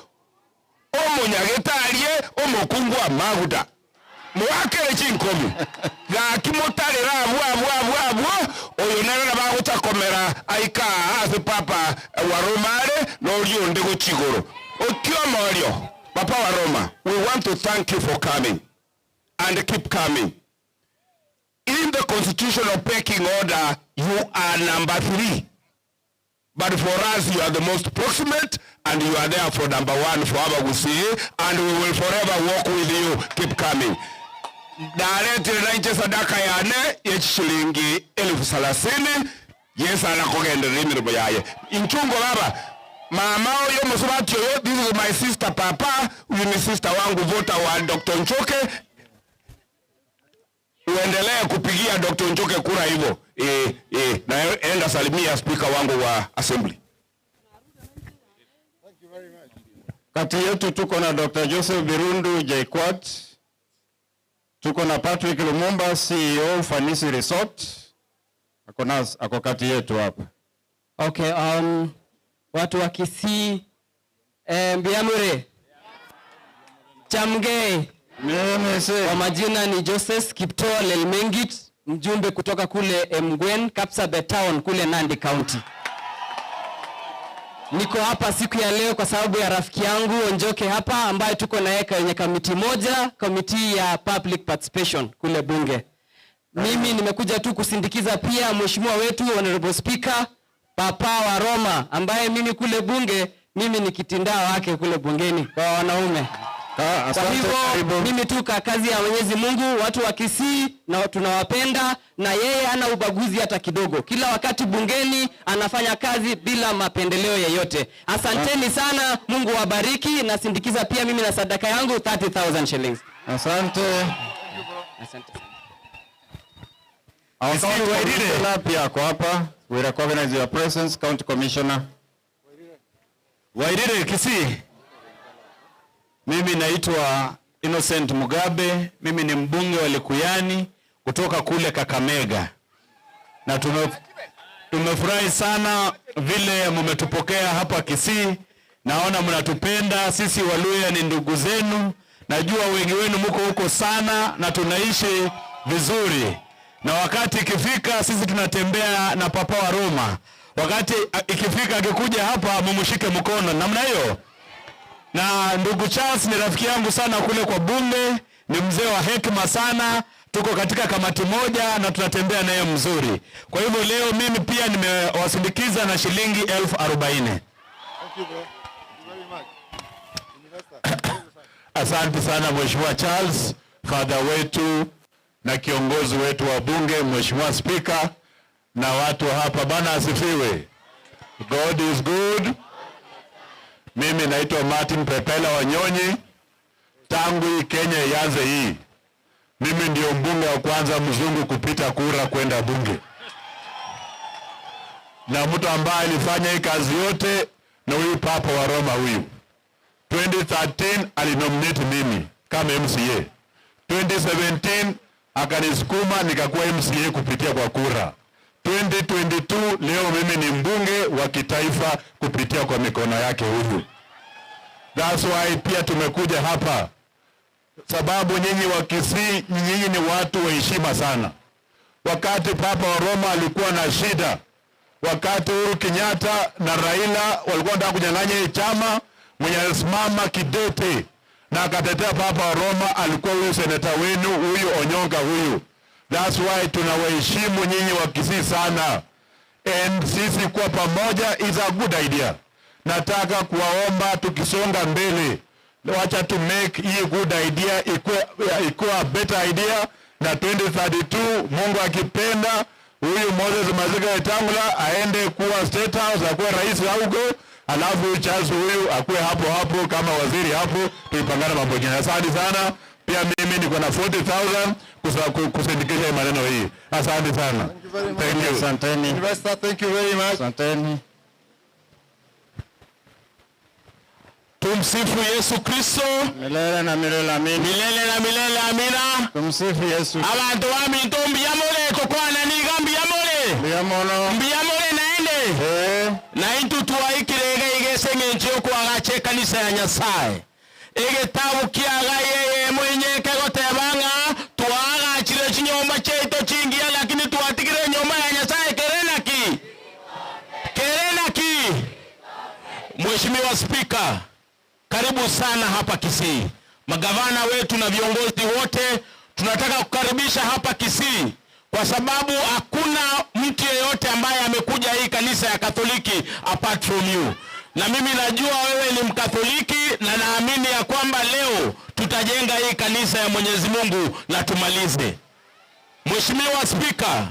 omonyagetarie omokungu amaguta muwakere chinkomi gaki mutarera abwo abwo abwo abwo oyo nere nabagochakomera aika ase papa wa Roma are norio onde gochigoro okiomorio. Papa wa Roma, we want to thank you for coming and keep coming. In the constitutional pecking order, you are number 3. But for us, you are the most proximate, and you are there for number 1 for Abagusii, and we will forever walk with you. Keep coming. Naretire nainche sadaka yane yechishilingi 30,000. Yesu anakogenderera emirimo yaye. Inchungo baba, mama oyo musubati oyo, this is my sister papa, huyu ni sister wangu voter wa Dr. Nchoke. Uendelee kupigia Dr. Nchoke kura hivyo. Na enda salimia speaker wangu wa assembly. Thank you very much. Kati yetu tuko na Dr. Joseph Birundu JKUAT, tuko na Patrick Lumumba CEO Fanisi Resort, ako kati yetu hapa. Okay, watu wa Kisii, Mbiamure, Chamgei. Kwa majina ni Joseph Kiptoo Lelmengit, mjumbe kutoka kule Emgwen, Kapsabet Town kule Nandi County. Niko hapa siku ya leo kwa sababu ya rafiki yangu Onjoke hapa ambaye tuko na yeye kwenye kamiti moja, kamiti ya public participation kule bunge. Mimi nimekuja tu kusindikiza pia mheshimiwa wetu Honorable Speaker Papa wa Roma ambaye mimi kule bunge, mimi ni kitindaa wake kule bungeni kwa wanaume. Kwa hivyo mimi tu kwa kazi ya Mwenyezi Mungu, watu wa Kisii na tunawapenda, na yeye hana ubaguzi hata kidogo. Kila wakati bungeni anafanya kazi bila mapendeleo yeyote. Asanteni sana, Mungu wabariki. Nasindikiza pia mimi na sadaka yangu 30,000 shillings. Asante. Asante sana. Our county commissioner pia ako hapa. We recognize your presence, County Commissioner. Wairire Kisii. Mimi naitwa Innocent Mugabe, mimi ni mbunge wa Likuyani kutoka kule Kakamega. Na tumefurahi sana vile mmetupokea hapa Kisii. Naona mnatupenda, sisi Waluya ni ndugu zenu. Najua wengi wenu mko huko sana na tunaishi vizuri. Na wakati ikifika sisi tunatembea na Papa wa Roma. Wakati ikifika akikuja hapa mumshike mkono namna hiyo. Na ndugu Charles ni rafiki yangu sana kule kwa bunge, ni mzee wa hekima sana, tuko katika kamati moja na tunatembea naye mzuri. Kwa hivyo leo mimi pia nimewasindikiza na shilingi 40,000. Thank you bro. Thank you very much. Asante sana Mheshimiwa Charles, father wetu na kiongozi wetu wa bunge, Mheshimiwa Speaker na watu hapa. Bwana asifiwe. God is good. Mimi naitwa Martin Pepela Wanyonyi. Tangu hii Kenya ianze hii, mimi ndio mbunge wa kwanza mzungu kupita kura kwenda bunge. Na mtu ambaye alifanya hii kazi yote na huyu Papa wa Roma huyu. 2013 alinominate mimi kama MCA. 2017 akanisukuma nikakuwa MCA kupitia kwa kura. 2022 leo mimi ni mbunge wa kitaifa kupitia kwa mikono yake huyu. That's why pia tumekuja hapa, sababu nyinyi wa Kisii, nyinyi ni watu wa heshima sana. Wakati Papa wa Roma alikuwa na shida, wakati Uhuru Kenyatta na Raila walikuwa wanataka kunyang'anya hii chama, mwenye alisimama kidete na akatetea Papa wa Roma alikuwa huyu seneta wenu huyu Onyonka huyu. That's why tunawaheshimu nyinyi wa Kisii sana. And sisi kuwa pamoja is a good idea. Nataka kuwaomba tukisonga mbele, wacha to make hii good idea ikuwe a better idea, na 2032 Mungu akipenda, huyu Moses Masika Wetangula aende kuwa State House, akuwe rais huko, alafu Charles huyu akuwe hapo hapo kama waziri hapo, tuipangane mambo mengine. Asante sana. Pia mimi niko na 40,000 kusindikisha hii maneno hii. Asante sana. Thank you. Asanteni. Investor, thank you very much. Asanteni. Tumsifu Yesu Kristo. Milele na milele amina. Milele na milele amina. Tumsifu Yesu. Abantu baminto mbiyamole tokwana niga mbiyamole. Mbiyamono. Mbiyamole naende. Na intu twaikirege igese ng'encho yokwagacha ekanisa ya Nyasaye. Egetabu kiaga yeye mwenye kegotebanga twagachire chinyomba cheito chingiya lakini twatigire nyomba ya Nyasaye kerenaki. Kerenaki. Mheshimiwa Spika, karibu sana hapa Kisii. Magavana wetu na viongozi wote tunataka kukaribisha hapa Kisii kwa sababu hakuna mtu yeyote ambaye amekuja hii kanisa ya Katoliki apart from you. Na mimi najua wewe ni Mkatoliki na naamini ya kwamba leo tutajenga hii kanisa ya Mwenyezi Mungu na tumalize. Mheshimiwa Spika,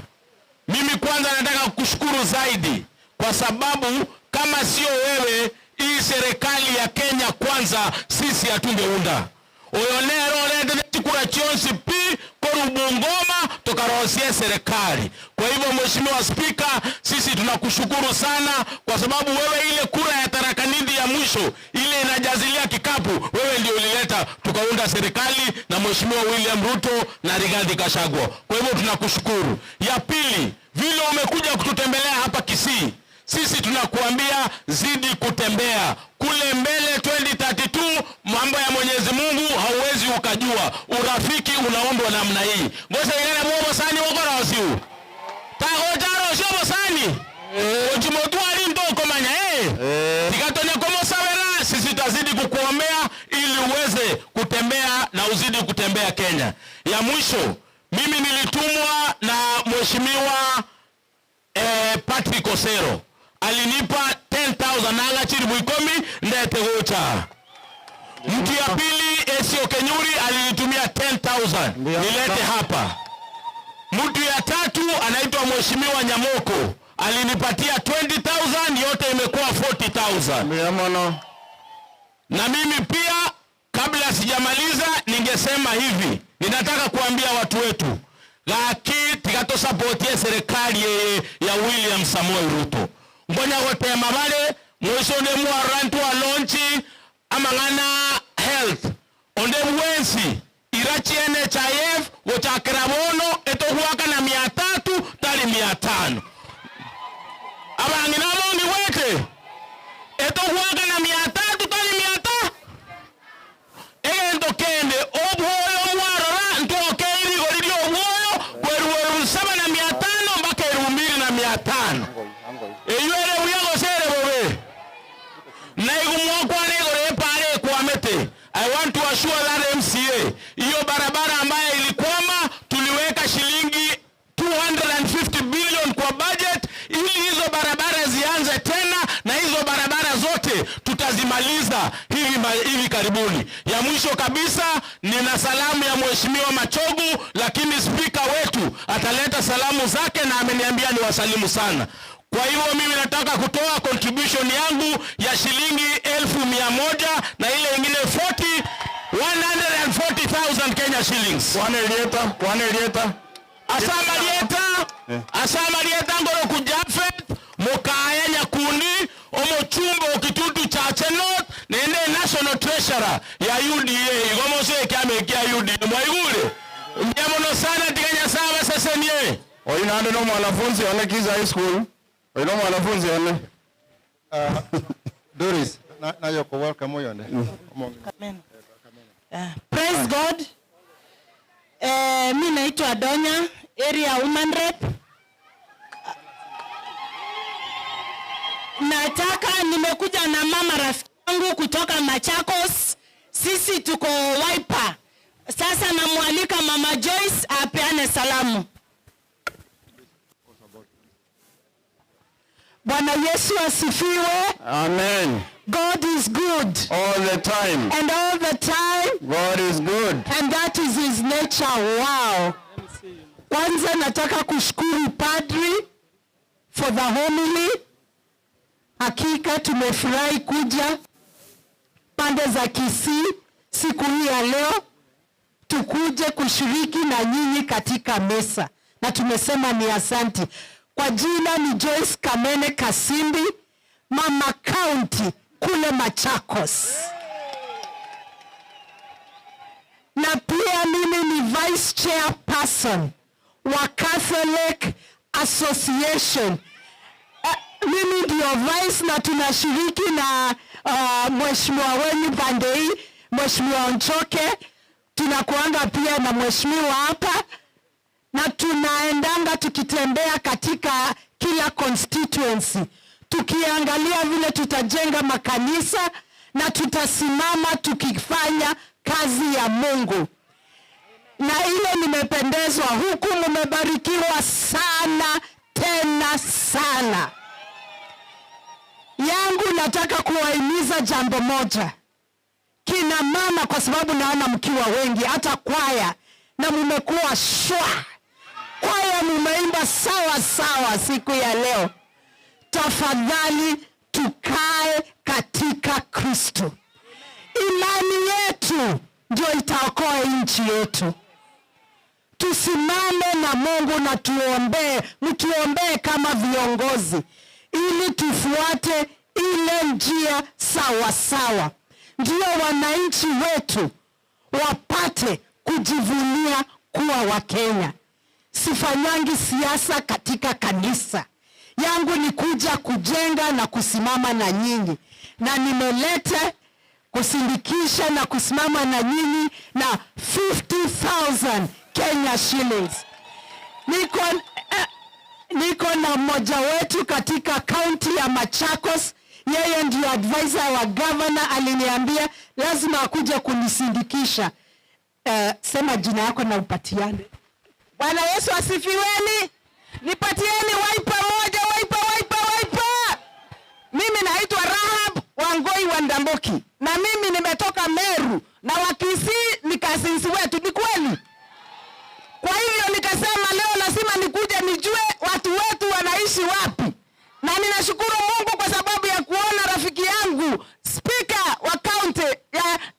mimi kwanza nataka kukushukuru zaidi kwa sababu kama sio wewe hii serikali ya Kenya kwanza sisi hatungeunda. Oyonero olete chikura chionsi pi koru Bungoma tukarosie serikali. Kwa hivyo Mheshimiwa Spika, sisi tunakushukuru sana kwa sababu wewe ile kura ya Tharaka Nithi ya mwisho ile inajazilia kikapu wewe ndio ulileta tukaunda serikali na Mheshimiwa William Ruto na Rigathi Gachagua. Kwa hivyo tunakushukuru. Ya pili, vile umekuja kututembelea hapa Kisii, sisi tunakuambia zidi kutembea kule mbele 2032, mambo ya Mwenyezi Mungu hauwezi ukajua. Urafiki unaombwa namna hii. Ngosa ingana mwobo sani wokora osiu. Tagojaro osio bosani. Ojimotu ali ndoko manya Tikatone komo sawera, sisi tutazidi kukuombea ili uweze kutembea na uzidi kutembea Kenya. Ya mwisho, mimi nilitumwa na Mheshimiwa Patrick Osero. Alinipa 10,000 nanga chini mwikomi ndete gocha. Mtu ya pili Esio Kenyuri alinitumia 10,000 nilete hapa. Mtu ya tatu anaitwa Mheshimiwa Nyamoko alinipatia 20,000, yote imekuwa 40,000. Na mimi pia kabla sijamaliza ningesema hivi, ninataka kuambia watu wetu gaki tigato supportie serikali ya William Samoei Ruto. Ngonya gotema bale mwisho ne mwarantu wa launch amang'ana health onde mwensi irachi NHIF gochakera bono etogwaka na 300 tali 500. Abang'ina bongi wete etogwaka na 300 tali 500. Egento kende obwoyo mwarora ntokeiri igori ria obwoyo kweruweru 7 na 500 mpaka 2500. Eyo ere buya gosere bobe. Na igumwakwana igoro epare ekwamete. I want to assure that MCA hiyo barabara ambayo ilikwama tuliweka shilingi 250 billion kwa budget ili hizo barabara zianze tena, na hizo barabara zote tutazimaliza hivi karibuni. Ya mwisho kabisa, nina salamu ya Mheshimiwa Machogu, lakini spika wetu ataleta salamu zake na ameniambia niwasalimu sana. Kwa hivyo mimi nataka kutoa contribution yangu ya shilingi 1,100 na ile ingine 140,000 Kenya shillings. Wane lieta. Asama lieta, asama lieta ngoro kujafet, mukaya nyakundi, omochumbo okitutu cha Chenot, nende National Treasurer ya UDA. Igomo se kyame kya UDA. Mwaigure. Mjamono sana tiganya sawa sasa nie. Oyu nande no mwanafunzi one Kiza High School. Oyu no mwanafunzi one. Doris, na yoko welcome oyonde. Amen. Praise God. Mi naitwa Donya, area woman rep. Nataka nimekuja na mama rafiki yangu kutoka Machakos. Sisi tuko Wiper. Sasa namwalika Mama Joyce apeane salamu. Bwana Yesu asifiwe. Amen. God is good. All the time. And all the time. God is good. And that is his nature. Wow. Kwanza nataka kushukuru padri for the homily. Hakika tumefurahi kuja pande za Kisii siku hii ya leo, tukuje kushiriki na nyinyi katika mesa, na tumesema ni asanti. Kwa jina ni Joyce Kamene Kasimbi, mama county kule Machakos, na pia mimi ni vice chairperson wa Catholic Association. Mimi ndio vice na tunashiriki na mheshimiwa wenu pande hii, Mheshimiwa Onchoke, tunakuanga pia na mheshimiwa hapa, na tunaendanga tukitembea katika kila constituency tukiangalia vile tutajenga makanisa na tutasimama tukifanya kazi ya Mungu. Na ile nimependezwa huku, mmebarikiwa sana tena sana. Yangu nataka kuwahimiza jambo moja, kina mama, kwa sababu naona mkiwa wengi, hata kwaya na mmekuwa shwa kwaya, mumeimba sawa sawa siku ya leo. Tafadhali tukae katika Kristo. Imani yetu ndio itaokoa nchi yetu. Tusimame na Mungu na tuombee, mtuombee kama viongozi, ili tufuate ile njia sawa sawa, ndio wananchi wetu wapate kujivunia kuwa Wakenya. Sifanyangi siasa katika kanisa yangu, ni kuja kujenga na kusimama na nyinyi, na nimeleta kusindikisha na kusimama na nyinyi na 50,000 Kenya shillings. Niko na mmoja wetu katika kaunti ya Machakos, yeye ndio advisor wa governor, aliniambia lazima akuje kunisindikisha. Sema jina yako na upatiane. Bwana Yesu asifiweni. Nipatieni waipa moja, waipa, waipa, waipa. Mimi naitwa Rahab Wangoi wa Ndamboki, na mimi nimetoka Meru, na Wakisii ni cousins wetu, ni kweli? Kwa hivyo nikasema leo lazima nikuje nijue watu wetu wanaishi wapi, na ninashukuru Mungu kwa sababu ya kuona rafiki yangu speaker wa county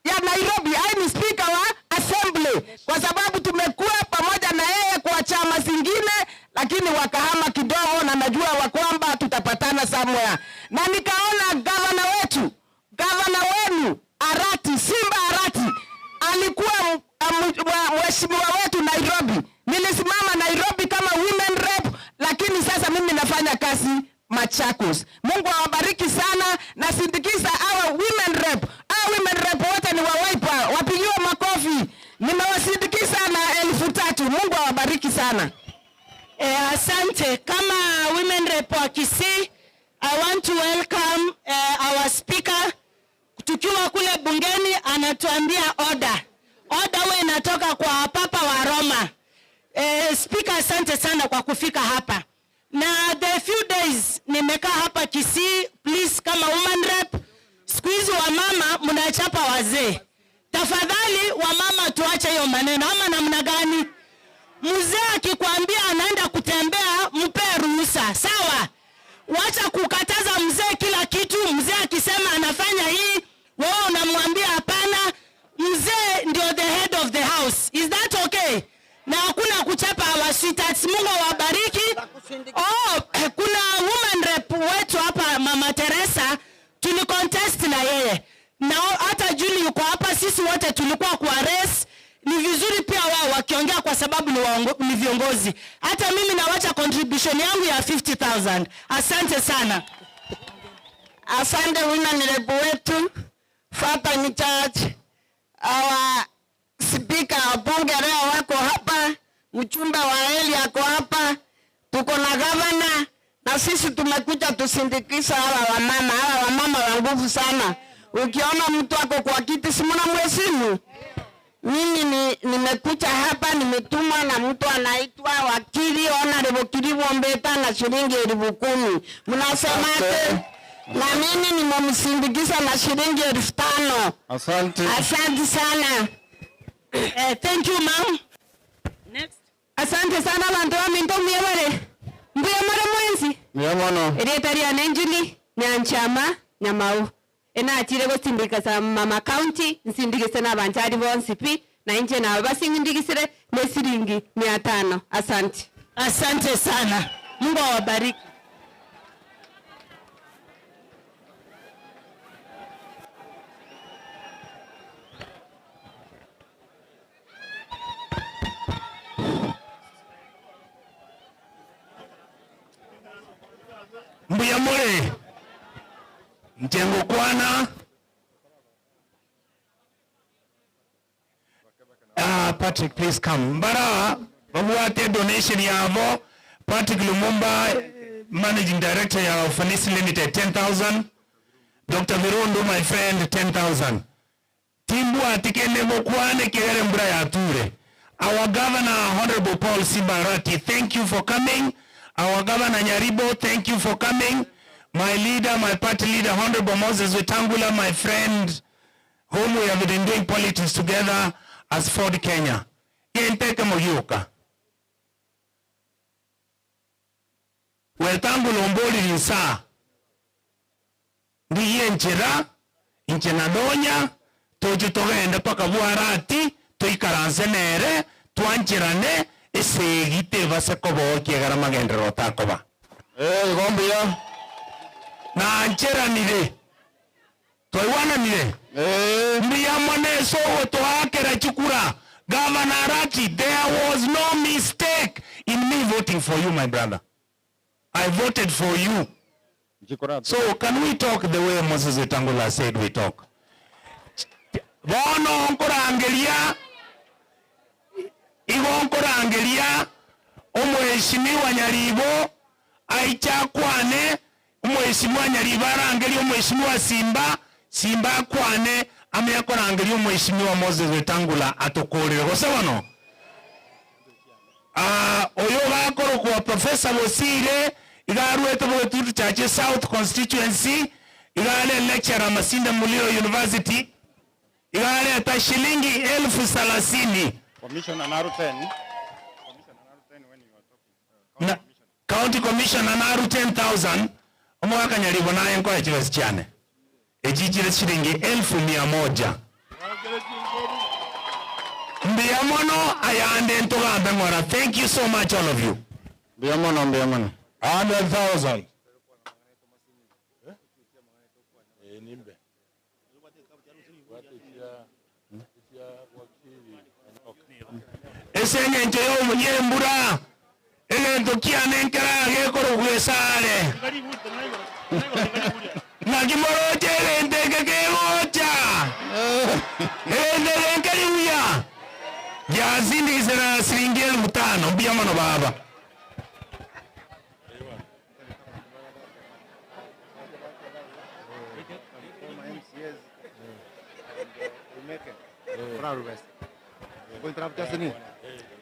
ya Nairobi, ai ni speaker wa assembly, kwa sababu tumekuwa pamoja na yeye kwa chama zingine, lakini wakahama kidogo, na najua wa kwamba tutapatana somewhere. Na nikaona gavana wetu, gavana wenu Arati, Simba Arati, alikuwa mheshimiwa wetu Nairobi. Nilisimama Nairobi kama women rep, lakini sasa mimi nafanya kazi Machakos. Mungu awabariki sana, na sindikiza our women rep. Our women rep wote ni wa Wiper, wapigiwe makofi. Nimewasindikiza na 3,000. Mungu awabariki sana. Asante. Kama women rep wa Kisii, I want to welcome our speaker. Tukiwa kule bungeni anatuambia order. Order huwa inatoka kwa Papa wa Roma. Speaker, asante sana kwa kufika hapa. Na the few days nimekaa hapa Kisii, please kama woman rep, siku hizi wamama mnachapa wazee. Tafadhali wamama tuache hiyo maneno, ama namna gani? Mzee akikwambia anaenda kutembea, mpe ruhusa, sawa? Wacha kukataza mzee kila kitu. Mzee akisema anafanya hii, wewe unamwambia hapana. Mzee ndio the head of the house. Is that okay? Na hakuna kuchapa our sweethearts. Mungu awabariki. Oh, kuna woman rep wetu hapa Mama Teresa, tulicontest na yeye. Na hata Julie yuko hapa, sisi wote tulikuwa kwa race. Ni vizuri pia wao wakiongea kwa sababu ni viongozi. Hata mimi nawacha contribution yangu ya 50,000. Asante sana. Asante women rep wetu, Father in charge, our speaker wa bunge leo wako hapa, mchumba wa Eli ako hapa, tuko na governor, na sisi tumekuja tusindikisa hawa wamama. Hawa wamama wa nguvu sana. Ukiona mtu ako kwa kiti, si mnamheshimu? Mimi nimekuja hapa, nimetumwa na mtu anaitwa wakili Honorable Kiribo Mbeta na shilingi 10,000. Mnasemaje? Na mimi nimemsindikiza na shilingi 5,000. Asante. Asante sana. Thank you ma'am. Next. Asante sana bantu baminto muyebare. Mbuya mara mwenzi. Mbuya mono. Erieta riane Njuli Nyanchama Nyamau. Enachire gosindika sa mama county nsindikise na abanchari bonsi pi na inche nabo basingindigisire ne siringi 500. Asante. Asante sana. Mungu awabariki. Mbuya more mchengo kwana. Patrick, please come. Mbara babuate donation yavo. Patrick Lumumba, Managing Director ya Ufanisi Limited, 10,000. Dr. Virundu, my friend, 10,000. Timbu atikende mokwane kegere mbura ya ture. Our Governor, Honorable Paul Simbarati, thank you for coming. Our Governor Nyaribo, thank you for coming. My leader, my party leader, Honorable Moses Wetangula, my friend, whom we have been doing politics together as Ford Kenya. Yenteke moyuka. Wetangula omboli linsa. Ndiye nchera, nchenadonya, toje togende paka buarati, toikaranse nere, twancherane, esegite basekobokia gara magendero takoba. Gombia. Na ncheranire. Twaiwananire. Mbuya mone sogo toakera chukura. Governor Arati, there was no mistake in me voting for you, my brother. I voted for you. So can we talk the way Moses Wetangula said we talk? Bono nkorangeria igo nkorangeria omweshimiwa Nyaribo aichakwane, omweshimiwa Nyaribo arangeria omweshimiwa Simba, Simba akwane ameakorangeria omweshimiwa Moses Wetangula atokorere gose bono. Oyo gakorokwa Professor Bosire igarwete Bogetutu Chache South Constituency, igare lecturer Masinde Muliro University, igareta shilingi 30,000. Commissioner Naru 10. Commissioner Naru 10 when you are talking. Na, County Commissioner Naru 10,000. Omwaka Nyaribo naye nkoya chibesi cyane. Ejijire shilingi 100,000. Mbuya mono ayande ntogambe ngora. Thank you so much all of you. Mbuya mono, mbuya mono. 100,000. Esenye nche yo munyembura. Egento kiane nkera gekoro gwesare. Nakimoroche egente kekegocha. Egente genkeriuya. Yazindikisera shilingi 5,000. Mbuya mono baba.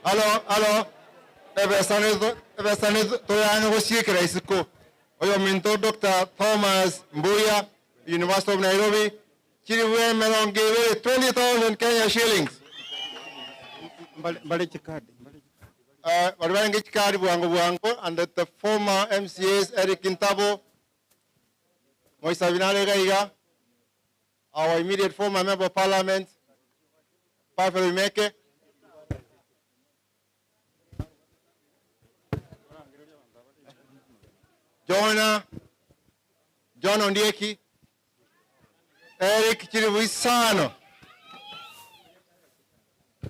Alo, alo. Ebesani toyane gosiekera isiko. Oyo minto Dr. Thomas Mbuya, University of Nairobi, chiriwe melonge 20,000 Kenya shillings. Mbale chikadi. Bali chikadi bwango bwango, and the former MCAs Eric Kintabo, Moisa Binale Gaiga, our immediate former member of parliament, Pavel Meke. Jonah, John Ondieki, Eric Chiribuisano,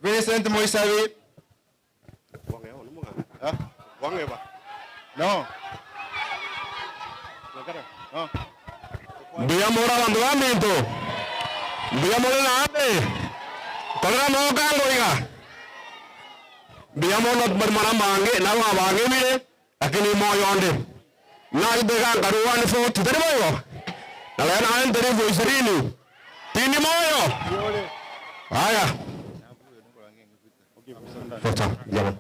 Vincent Moisavi. No. No. Mbuya mora bantu baminto. Mbuya mora nabe. Kolera mokango iga. Mbuya mora mara mange na bange bire lakini moyo onde. Na ibega ngaruwa ni 40 tari moyo. Na leo na ndere 20. Tini moyo. Haya. Forta, jama.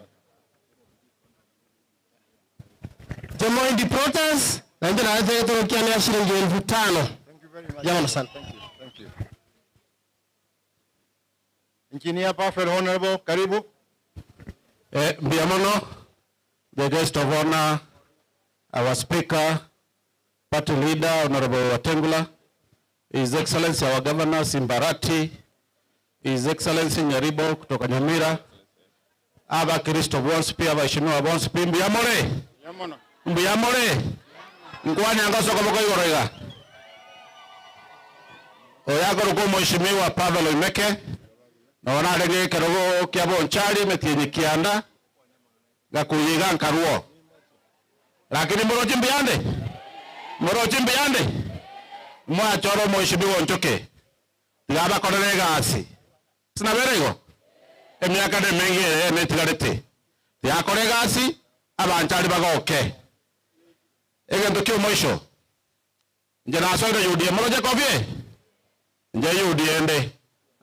Jemoindi Protas na ndio na torokia na shilingi 5,000. Thank you very much. Jama sana. Thank you. Thank you. Engineer Perfect Honorable, karibu. Mbiamono, the guest of honor, our speaker, party leader, Honorable Wetangula, His Excellency our Governor Simbarati, His Excellency Nyaribo kutoka Nyamira, aba Kristo bonsi abaheshimiwa bonsi mbiyamore mbiyamore nkwani angasoka boko igoro iga oyakoruko mheshimiwa Pavel Oimeke na onarenge kerogo kia Bonchari metienyi kianda gakuyiga nkaruo lakini morochi mbiyande morochi mbiyande mwachoro mheshimiwa Onchoke tigabakorere egasi sinaberego emiaka ne mingi emetigarete tiakore egasi abanchari bagoke egento kio mwisho nje nasoire UDA moroche kobie nje UDA nde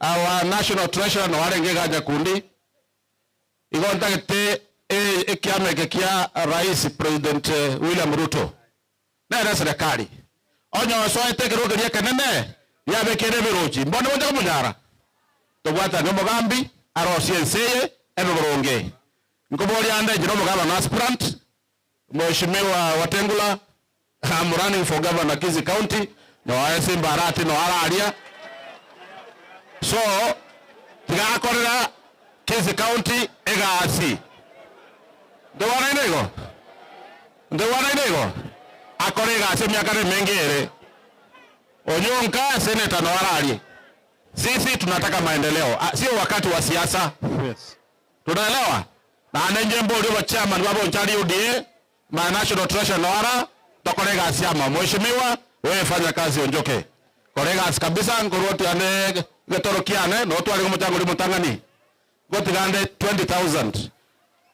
our national treasurer no arenge gaja kundi igo ntagete ekiameke kia rais President William Ruto nere serikali onyo soete kirogeria kenene yabekere birochi mbone bonja kumunyara tobwata no mugambi arosie enseye ebe burungi nkoboria ande njiro mugaba na aspirant Mheshimiwa Wetangula, I'm running for governor Kisii County no aese Mbarati no araria so tigakorera Kisii County egasi ndwanaine igo ndwanaine igo akore egasi miaka ni mingi ere onyonka seneta no ararie. Sisi tunataka maendeleo, sio wakati wa siasa. Yes. Tunaelewa? Na anenje mbori wa chairman wa Bonchari UDA, ma national treasurer noara, tokore gasi ama. Mheshimiwa, wewe fanya kazi Onjoke. Kore gasi kabisa ngoroti ane getorokiane no twari gumuchango rimutangani. Gotigande 20,000.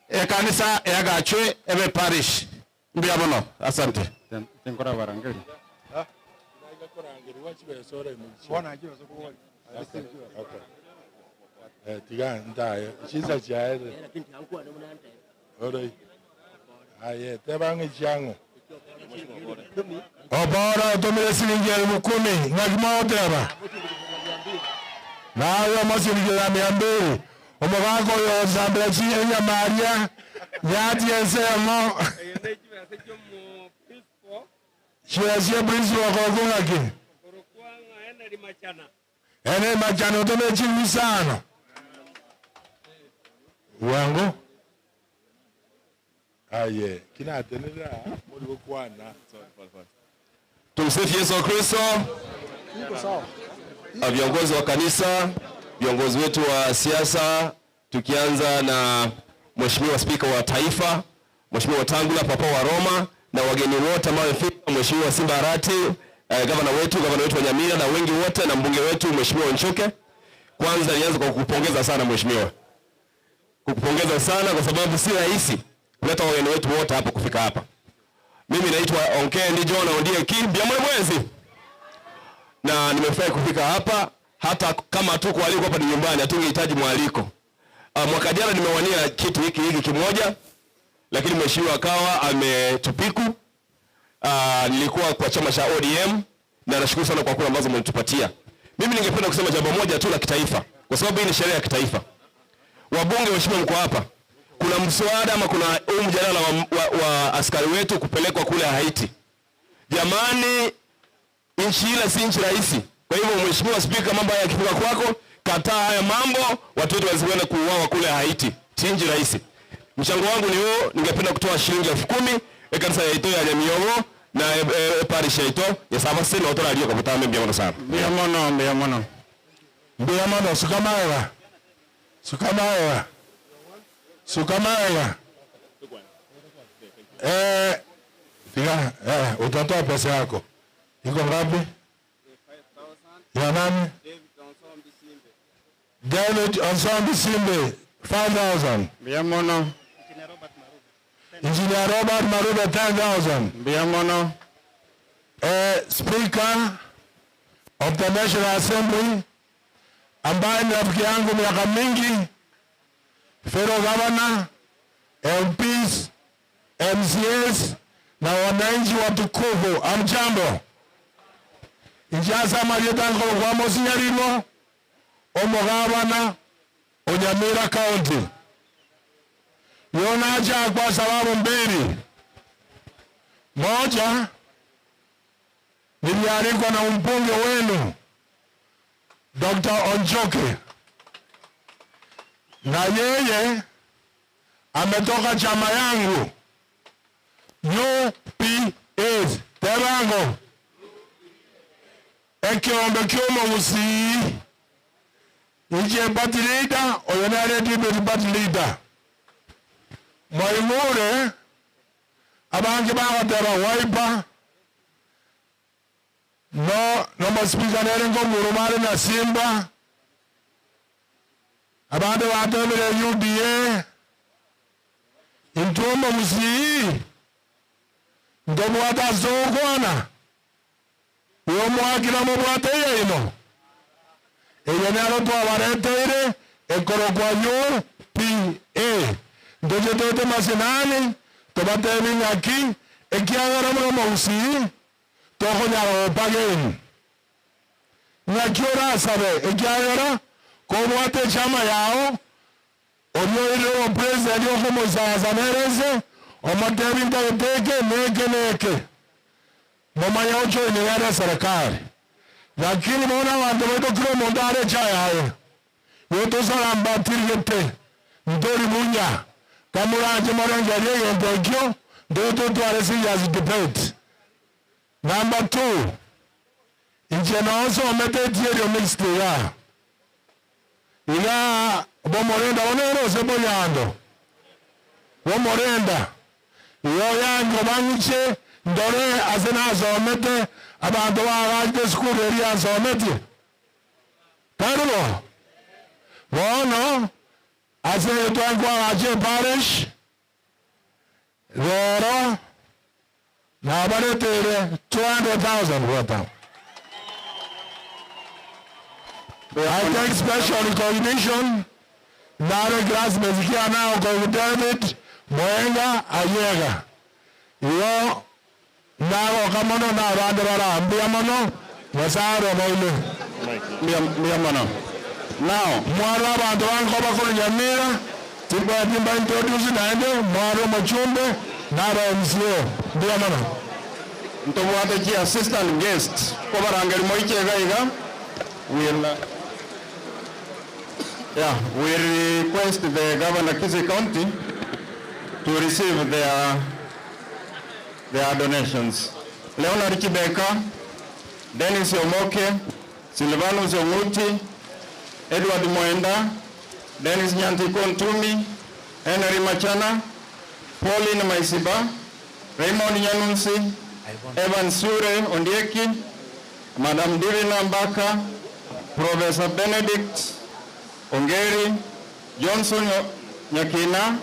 E kanisa yagachwe ebe parish. Mbia mono. Asante. Tinkora barangeli. Okay. Tiga ntaye chisa chaere. Ore. Aye, tebangi chango. Obora utumire shilingi 10,000 ngakima oteba. Nawe masilingi ya 200. Omogako yo zambla chi enya Maria yati ensemo. Chia principal kokunga ki. Ene machana utumire chilingi sana. Wango. Aye, kina atenera muri gukwana. Tumsifu Yesu Kristo. Viongozi wa kanisa, viongozi wetu wa siasa, tukianza na Mheshimiwa Spika wa Taifa, Mheshimiwa Wetangula, Papa wa Roma, na wageni wote ambao wamefika, Mheshimiwa Simba Arati, gavana wetu wa Nyamira na wengi wote, na mbunge wetu Mheshimiwa Onchoke. Kwanza nianze kwa kukupongeza sana mheshimiwa. Kukupongeza sana kwa sababu si rahisi kuleta wageni wetu wote hapa kufika hapa. Mimi naitwa Onkendi John Ondieki Mbiamwezi. Na nimefurahi kufika hapa, hata kama tu kualikwa hapa ni nyumbani, hatungehitaji mwaliko. Mwaka jana nimewania kitu hiki kimoja, lakini mheshimiwa akawa ametupiku. Nilikuwa kwa chama cha ODM na nashukuru sana kwa kura ambazo mlitupatia. Mimi ningependa kusema jambo moja tu la kitaifa, kwa sababu hii ni sherehe ya kitaifa. Wabunge waheshimiwa mko hapa. Kuna mswada ama kuna mjadala wa askari wetu kupelekwa kule Haiti. Jamani, nchi ile si nchi rahisi. Kwa hivyo Mheshimiwa Spika, mambo haya yakifika kwako, kataa haya mambo, watu wetu wasiende kuuawa kule Haiti. Si nchi rahisi. Mchango wangu ni huo, ningependa kutoa shilingi 10,000 kanisa ya Ito ya Nyamiogo na parish ya Ito ya Sabasi na otora aliyo kaputame mbia mono sana. Mbia mono, mbia mono. Mbia mono, sukamaewa. Sukamaewa. Sukamaewa. Tiga, utatoa pesa yako. Iko ngapi? Ya nani? David Onsombi Simbe, 5,000. Mbia mono. Engineer Robert Marube, 10,000. Mbia mono. Speaker of the National Assembly, ambaye ni rafiki yangu miaka mingi, fellow governor, MPs, MCAs na wananchi watukufu, amjambo. Injasa marieta kwa mosinyariro omugabana Onyamira County. Yonaja kwa sababu mbili. Moja, nilialikwa na mbunge wenu Dr. Onchoke, na yeye ametoka chama yangu UPA terango ekiombe kyomo gusii inje party leader oyo nare deputy party leader mwaimure abangi bagatera Wiper no nomasipika nere ngomurumare na Simba abandi batemire UDA intuomo gusii ndobwata sokwana uyo mwakira mubwate yaino eyo nero twabareteire ekoro kwa UPA ndoche masinani tobatebi ng'aki ekiagera muno mogusii tokonyara gopageni ng'aki orasabe ekiagera kobwate echama yao orio ire opresident okomoisasanerese omotebi ntagete neke neke momanya ochoinigere serikali lakini bona abanto baito kira omonto are echayaye yotosarambatirigete ntori bunya kamuranje morengerie egento ekio ndototware serious debate. Number 2, inche noosomete etierio mixed iga iga bomorenda onere ose boyando bomorenda iyo yango bang'iche ndore ase nasomete abanto bagachete esukuru eria ansometie taribo bono ase twankwagache eparish rero nabaretere 200,000 wata. I take special recognition nare classmates kia nao kwa David Mwenga Ayega iyo nagoka mono na abande barambia mono Nyasaye obaine mbia mono. Now mwaro abanto bankoba korwa Nyamira timba introduce naende mwaro mochumbe naba MCA mbia mono. Ntobwate chi assistant guest kobarangeri moichega iga will yeah, we request the governor Kisii County to receive their donations. Leonard Chibeka, Dennis Omoke, Silvanus Onguti, Edward Moenda, Dennis Nyantiko Ntumi, Henry Machana, Pauline Maisiba, Raymond Nyanunsi, Evan Sure Ondieki, Madam Divina Mbaka, Professor Benedict Ongeri, Johnson Nyakina,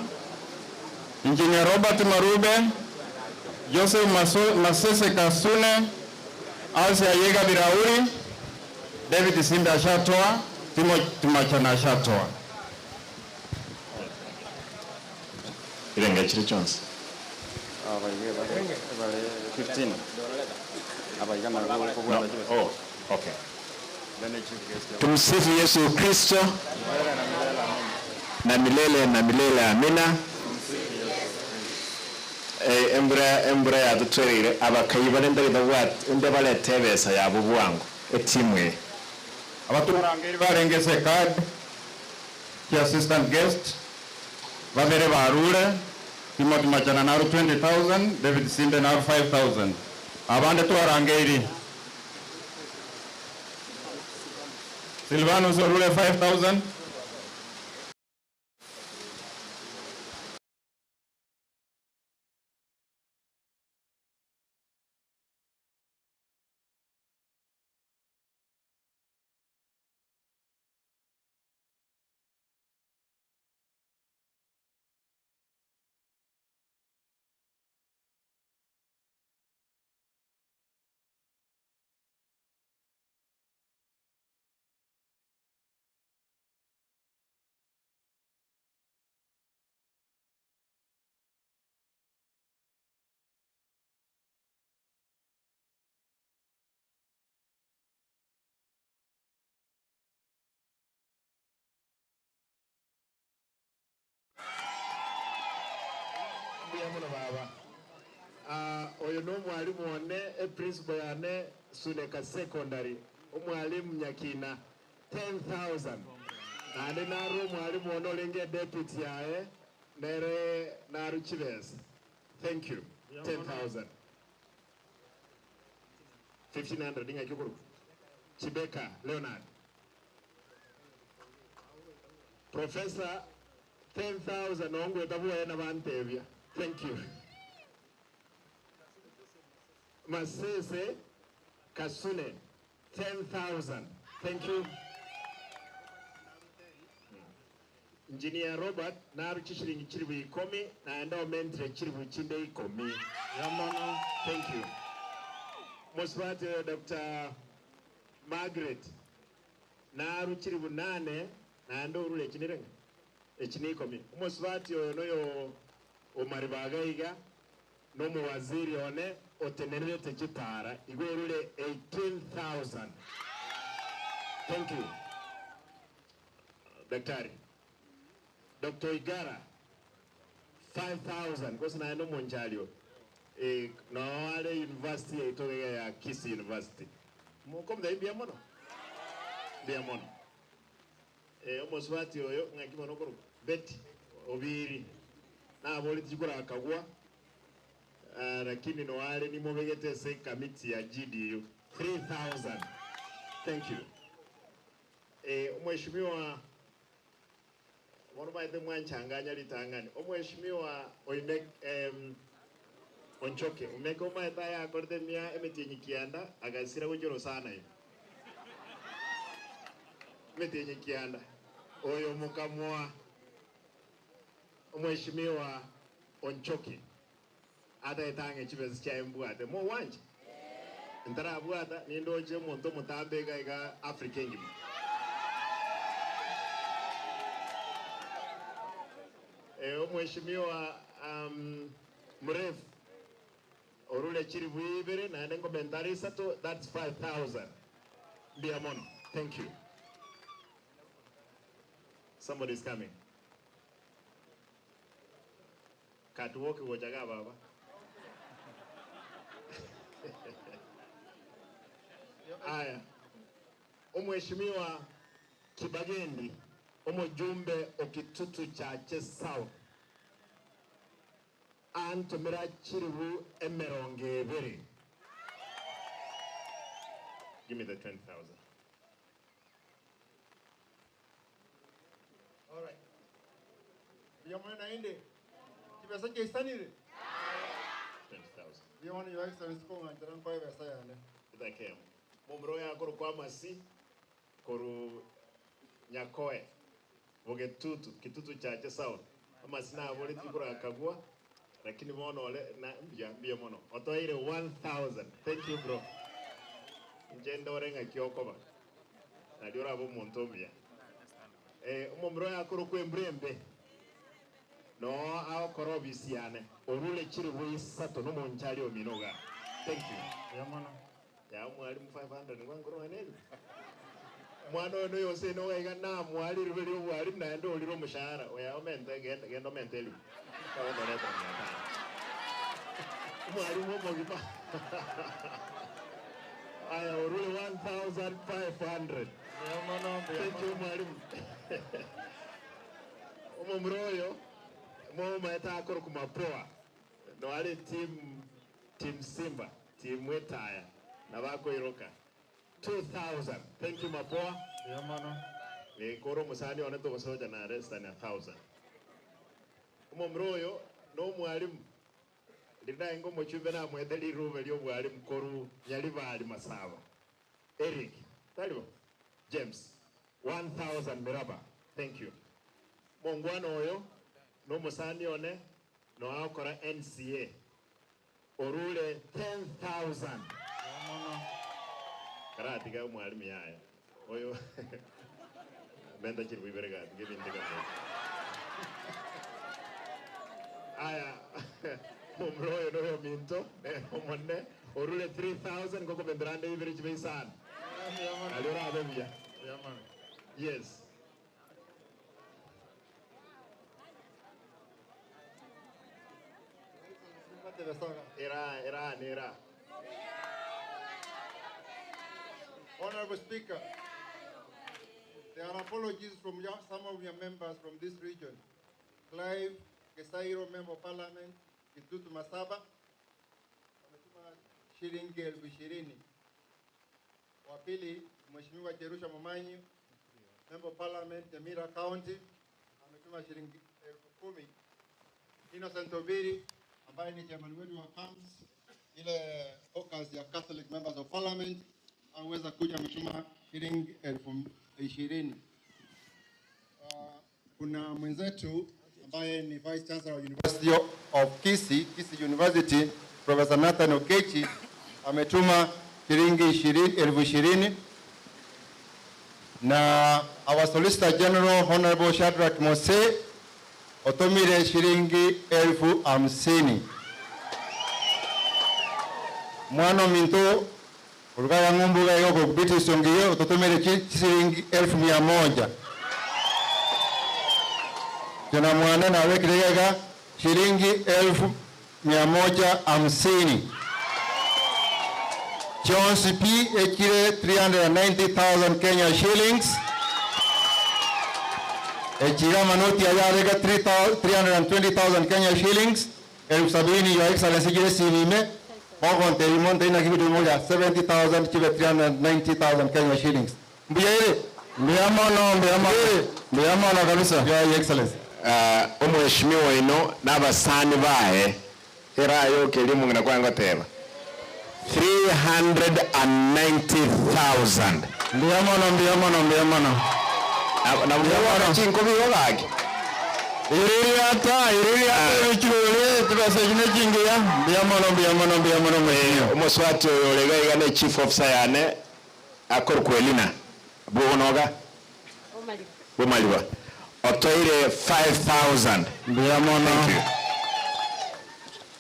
Engineer Robert Marube, Joseph Masese Kasune, Alsi Ayega Birauri, David Simba ashatoa, Timothy Machana ashatoa. Irenga Chiri Jones. 15. No. Oh, okay. Tumsifu Yesu Kristo na milele na milele, amina. Embura yatutwerire abakayi barenda inde baretebesa yabo bwangu etimwe abaturangeri barengese card ki assistant guest babere barure Timothy Machana naru 20,000, David Simbe naru 5,000. Abande tuwarangeri Silvanus Orule 5,000. Mbuya muno baba. Oyo no mwalimu one principal yane Suneka Secondary omwalimu Nyakina 10,000. Nande naro mwalimu ono lenge deputy yae nere naru chibes. Thank you. 10,000. 1,500 dinga kikuru. Chibeka Leonard. Professor 10,000 ongwe tabuwa na bantevya. Thank you. Masese Kasune 10,000. Thank you. Engineer Robert naru chishiringi chiribu ikomi na endowment chiribu chinde ikomi. Yamono. Thank you. Moswate Dr. Margaret naru chiribu 8 na endo urule chinirenga echini ikomi. Moswate oyo noyo omaribaga iga no muwaziri one otenerete chitara igwerule 18,000. Thank you. Daktari Dr. Igara 5,000 kosi na eno monjalio no ale university itoge ya Kisii University. Muko mda mbia mono. Mbia mono. Omoswati oyo ngakimono koru Betty Obiri na aboli tikura akagwa lakini no ale ni mobegete se committee ya GDU 3,000. Thank you. Mheshimiwa Mwarubaite mwanchanganya litangani. Mheshimiwa Oimek Onchoke umeko maeta ya korte mia emetinyi kianda agasira gojoro sana hivi. Emetinyi kianda. Oyo mukamwa Mheshimiwa Onchoke ata etange chibesa cha embwate mo wanje. Ntara bwata nindoje omonto mutambe ga Africa ngima. Mheshimiwa Mrefu orule chiribu ibere na nengo bendari sato, that's 5,000. Mbia mono. Thank you. Somebody is coming. Katuwoke gojaga baba. Aya. Mheshimiwa Kibagendi omujumbe okitutu chache South antumira chiribu emeronge ebere. Give me the 20,000. All right. Biyamone na inde. Kibesa keisanire. 20,000. Biyamone your excellency ko ngantara kwa besa yane. Ithakemo. Mumro ya koru kwa masi koru nyakoe. Bogetutu kitutu chache South. Ama sina bole tikura akagwa lakini mono ole na mbia mono. Otoire 1,000. Thank you bro. Njenda orenga kiokoba. Na diora bo montomia. Omomro ya koru kwa mbrembe. No aokoro bisiane. Orule chiribu isato no monchali ominoga. Thank you. Ya mono. Ya mwalimu 500 ngwangoro enelu. Mwana ono yose no gaiga na mwali rubeli obwali na ndo oliro mushahara oya omente genda omente li. Kawa ndoreta 500. Mwalimu mogipa. Aya orule 1,500. Ya mono. Thank you mwalimu. Omomroyo mo maeta akoro kumapoa. No ale team Simba, team Wetaya na bako iroka. 2,000. Thank you mapoa. Ya mono. Ni koro musani one togosoja na less than 1,000. Omomroyo no mwalimu. Lina ngo mochumbe na mwetheli ruve lyo mwalimu koru nyalibali masaba. Eric, talibo. James 1,000 miraba. Thank you. Mongwano oyo no musani one no akora NCA. Orule 10,000. Karatiga mwalimu yaya. Oyo benda chiri wiberega ngibindika. Aya Momroyo no yo minto omonne orule 3,000 koko bendrando ibere chibesan. Alora abemia. Yes. Besaga. Era era nera. Honorable Speaker, there are apologies from some of your members from this region. Clive Gesairo, Member of Parliament, Kitutu Masaba, ametuma shilingi 20,000. Wa pili, Mheshimiwa Jerusha Momanyi, Member of Parliament, Nyamira County, ametuma shilingi 10,000. Innocent Obiri, ambaye ni chairman wetu wa CAMS, ile caucus ya Catholic Members of Parliament, aweza kuja ametuma shilingi 20,000. Kuna mwenzetu ambaye ni Vice Chancellor wa University of Kisii, Kisii University, Professor Nathan Okechi ametuma shilingi 20,000. Na our Solicitor General Honorable Shadrack Mose otomire shilingi 50,000. Mwana minto Olugaya ng'umbuga yoko Beatrice Ongiyo ototomire shilingi 100,000. Tuna mwana na wekilega shilingi 150,000. Jones P ekire 390,000 Kenya shillings. Echira manoti ayarega 320,000 Kenya shillings. 70,000 Your Excellency jire sinime. Mogonte imonte ina kitu moja 70,000 chibe 390,000 Kenya shillings. Mbuyere. Mbiamono mbiamono. Mbiamono kabisa. Your Excellency. Omheshimiwa ino n'abasani bae era yo kelimu ngina kwango teba 390,000. Mbiamono mbiamono mbiamono. Na mbiamono chinko biyo bage. Iririata iririata bichule tubasa kine chingiya. Mbiamono mbiamono mbiamono mwenyewe. Omoswati oyo lega igane chief officer yane akor kwelina. Bugonoga. Bumaliwa. Otoire 5,000. Mbiamono.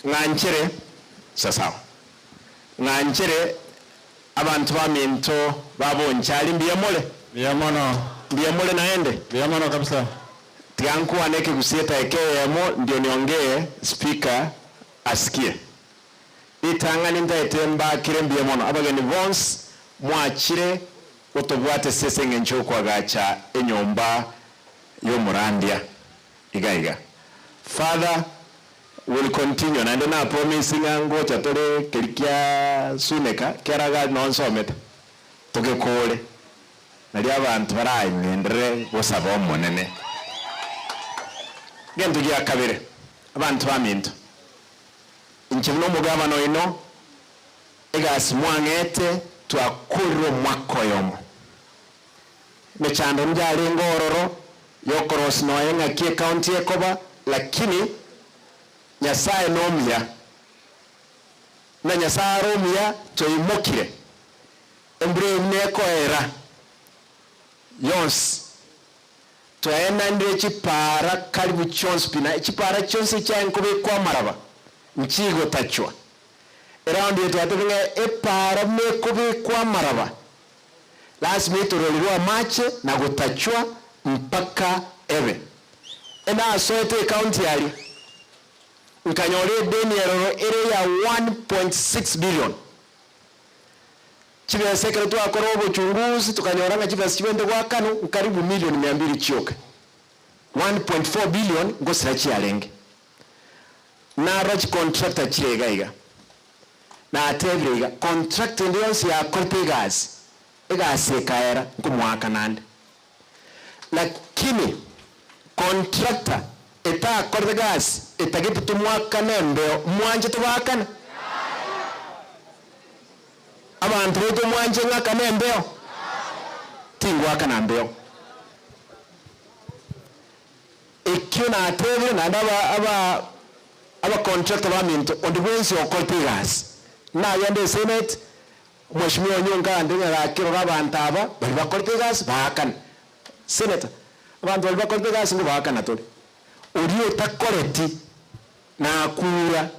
Ng'anchere sasa. Ng'anchere abantu baminto babonchali mbiyamole. Mbiamono. Mbiyamole naende. Mbiamono kabisa. Tiankuwa neke kusieta ekeyemo ndio niongee speaker asikie. Itang'ani ntaete mbakire mbiamono abageni bonsi mwachire otobwate sese ng'encho kwagacha enyomba yomurandia igaiga. Father will continue nande na promise ng'ango chatore kerikia suneka keraga nonsomete tugekore nari abantu baranyendere gusaba omonene gento gia kabere abantu baminto inche no mugabano ino egasi mwang'ete twakurire omwaka oyomo mechando njari ngororo yokorosi noye ng'aki ekaunti ekoba lakini Nyasaye nomuya na Nyasaye aromuya twaimokire embura nekoera yonsi twaenandire chipara karibu chonsi pina chipara chonsi chaenkobe maraba nchigo tachwa eraundi yetu atebinga epara mekobe kwa maraba lazima itorolirwa mache na gutachwa mpaka ebe ena asoete county yali nkanyore deni eroro ere ya 1.6 billion chibesekere twakora obuchunguzi tukanyora nga chibesa chibende gwakano karibu milioni 200 chioka 1.4 billion ngosira chiarenge naro chicontractor chirega iga na atebire iga contract ndiyonsi yakorete egasi egasi ekaera nkomwaka nande lakini contractor etakorete gasi etagete tumwakane embeo mwanje tubakane abantu betu mwanje ng'akane embeo tingwakana mbeo ekio natebire naende aba contractor baminto ondi bwensi okorete egasi nagende senate mheshimiwa Onyonka ande ng'agakirora abantu aba bari bakorete egasi baakana senator abantu bari bakorete egasi ngo baakana tore ori otakoreti nakura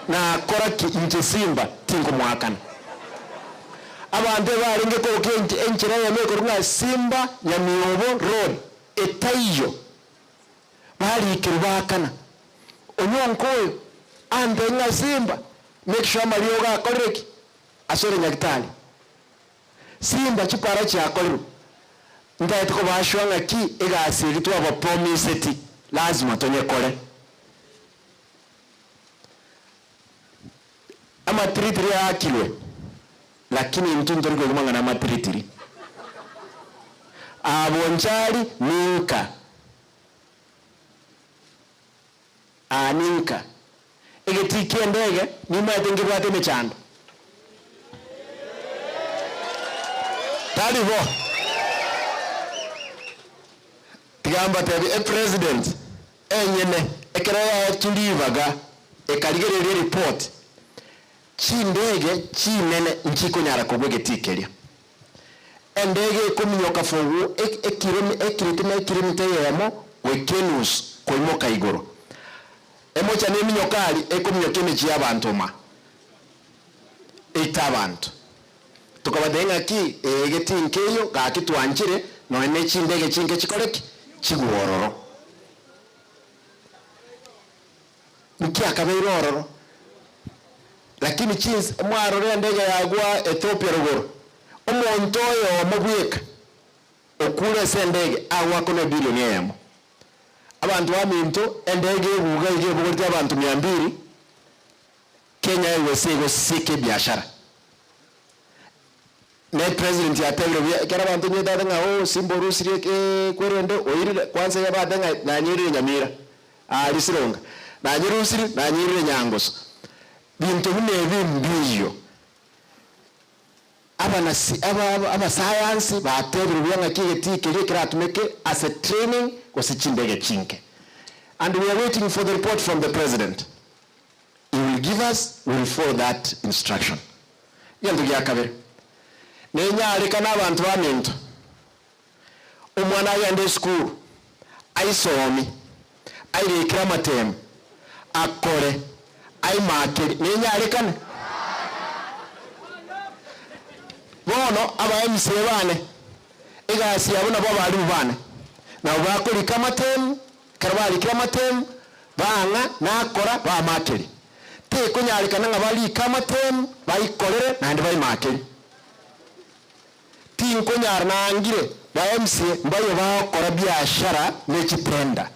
nakora ki inche simba tingomwakana abantu barenge koke enchera yameko runga simba nyamiobo road etaiyo barikirwa bakana Onyonka oyo Ante ng'a Simba, make sure amariogo akorire ki? Asore nyagitari. Simba chipara chiakorirwe. Ntaete kobashwa ng'aki egasi eri twabapromiseti lazima tonyekore. Amatiritiri aakirwe, lakini intwe ntori koigwa mang'ana amatiritiri. Abonchari ninka. Aa ninka. Egetii kia endege nimaete nkebwate emechando. Tari bo. Tiga mbatebi epresident enyene ekero yaetwe ribaga ekarigereria eripoti chindege chinene nchikonyara kogwa egetii keria. Endege ekominyoka for ekirete na ekiremita eyemo goika enusu koimoka igoro. Emocha na eminyoka aria ekominyoka emechie y'abanto ma eite abanto. Tokabatebia ng'aki ee egetii nkeiyo gaki twanchire nonya ne chindege chinke chikore ki? Chigwe ororo. Nki akabeire ororo? Lakini chins mwarora endege yagwa Ethiopia rogoro, omonto oyomo bweka okure ase endege agoakwa ne billion eyemo. Abanto baminto, endege eguga iga ebogoreti abanto mia mbili, Kenya Airways egosika ebiashara. Ne president yatebire buya, ekero abanto nyetete ng'a oh Simba orusirie ekwerende oirire, kwanza yabate ng'a nanyerire Nyamira, aria Sironga, nanyerusirie nanyerire Nyangoso. Binto buna ebi mbiyo. Abanasi aba abasayansi batebire buya ng'aki egetii keria ekeratumeke ase training gose chindege chinke. And we are waiting for the report from the president. He will give us, we will follow that instruction. Egento gia kabere, nenyarekane abanto baminto, omwana agende esukuru, aisomi, airekere amatemo, akore, aimakeri, nenyarekane? Bono aba MCA bane, egasi yabo nabo abalimu bane, nabo bakorika amatemu, ekero barikire amatemu, bang'a nakora bamakeria. Tekonyarekana ng'a barike amatemu, baikorere naende baimakerie. Tinkonyara nangire ba MCA mbaye bagokora biashara ne chitenda.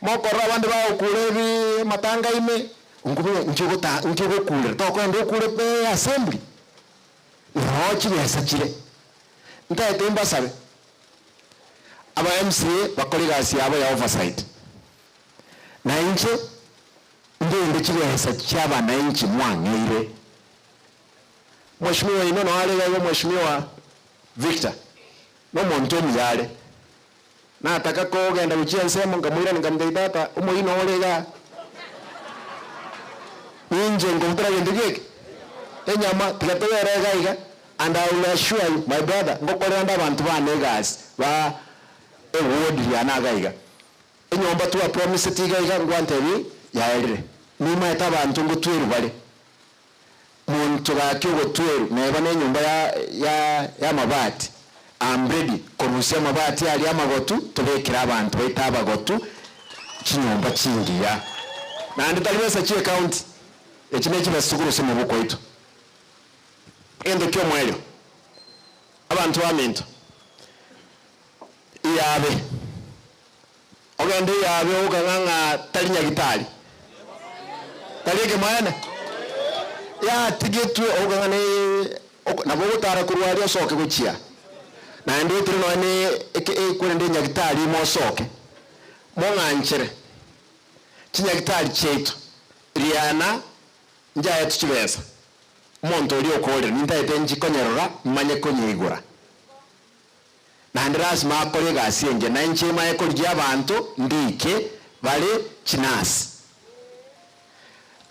Mokorora abande bagokura ebi amatanga ime, nkube inche ogota inche ogokurera tokogenda okure pe assembly, noo chibesa chire. Ntaete mbasabe, aba MCA bakore egasi yabo ya oversight, na inche ndende chibesa chia abananchi mwang'eire. Mweshimiwa oino noo are iga iga Mweshimiwa Victor, na omonto omuya are. Nataka kogenda gochia ensemo nkamoirania nkamotebia tata omoino ore igaa, ninche nkobutora gento geke? Enyama tiga tobere iga iga and I will assure you my brother ngokorera nde abanto bane egasi ba eward riane iga iga. Enyomba twapromiseti iga iga ngwantebie yaerire. Nimaete abanto ngotwerwa bare. Monto gaki ogotwerwa neba nenyomba ya ya yamabati am ready korusia amabati aria amagotu tobekere abanto baito abagotu chinyomba chingiya. Naende tari besa chie county, echi nechibesa tokorusia moboko aito. Egento kiomoerio, abanto baminto, iyabe, ogende iyabe ogokang'a ng'a tari nyagitari, tari ekemaene, yatigetwe ogokang'a ne nabo ogotara korwa aria osoke gochia, naende oetire nonya ne eke ekwerende enyagitari ime osoke, mong'anchere, chinyagitari chiaito, riana njaetwe chibesa, omonto oria okorire nintaete nchikonyerora manye konyeigora. Naende lasima akore egasi engiya, na inche maye korigia abanto ndike bare chinasi.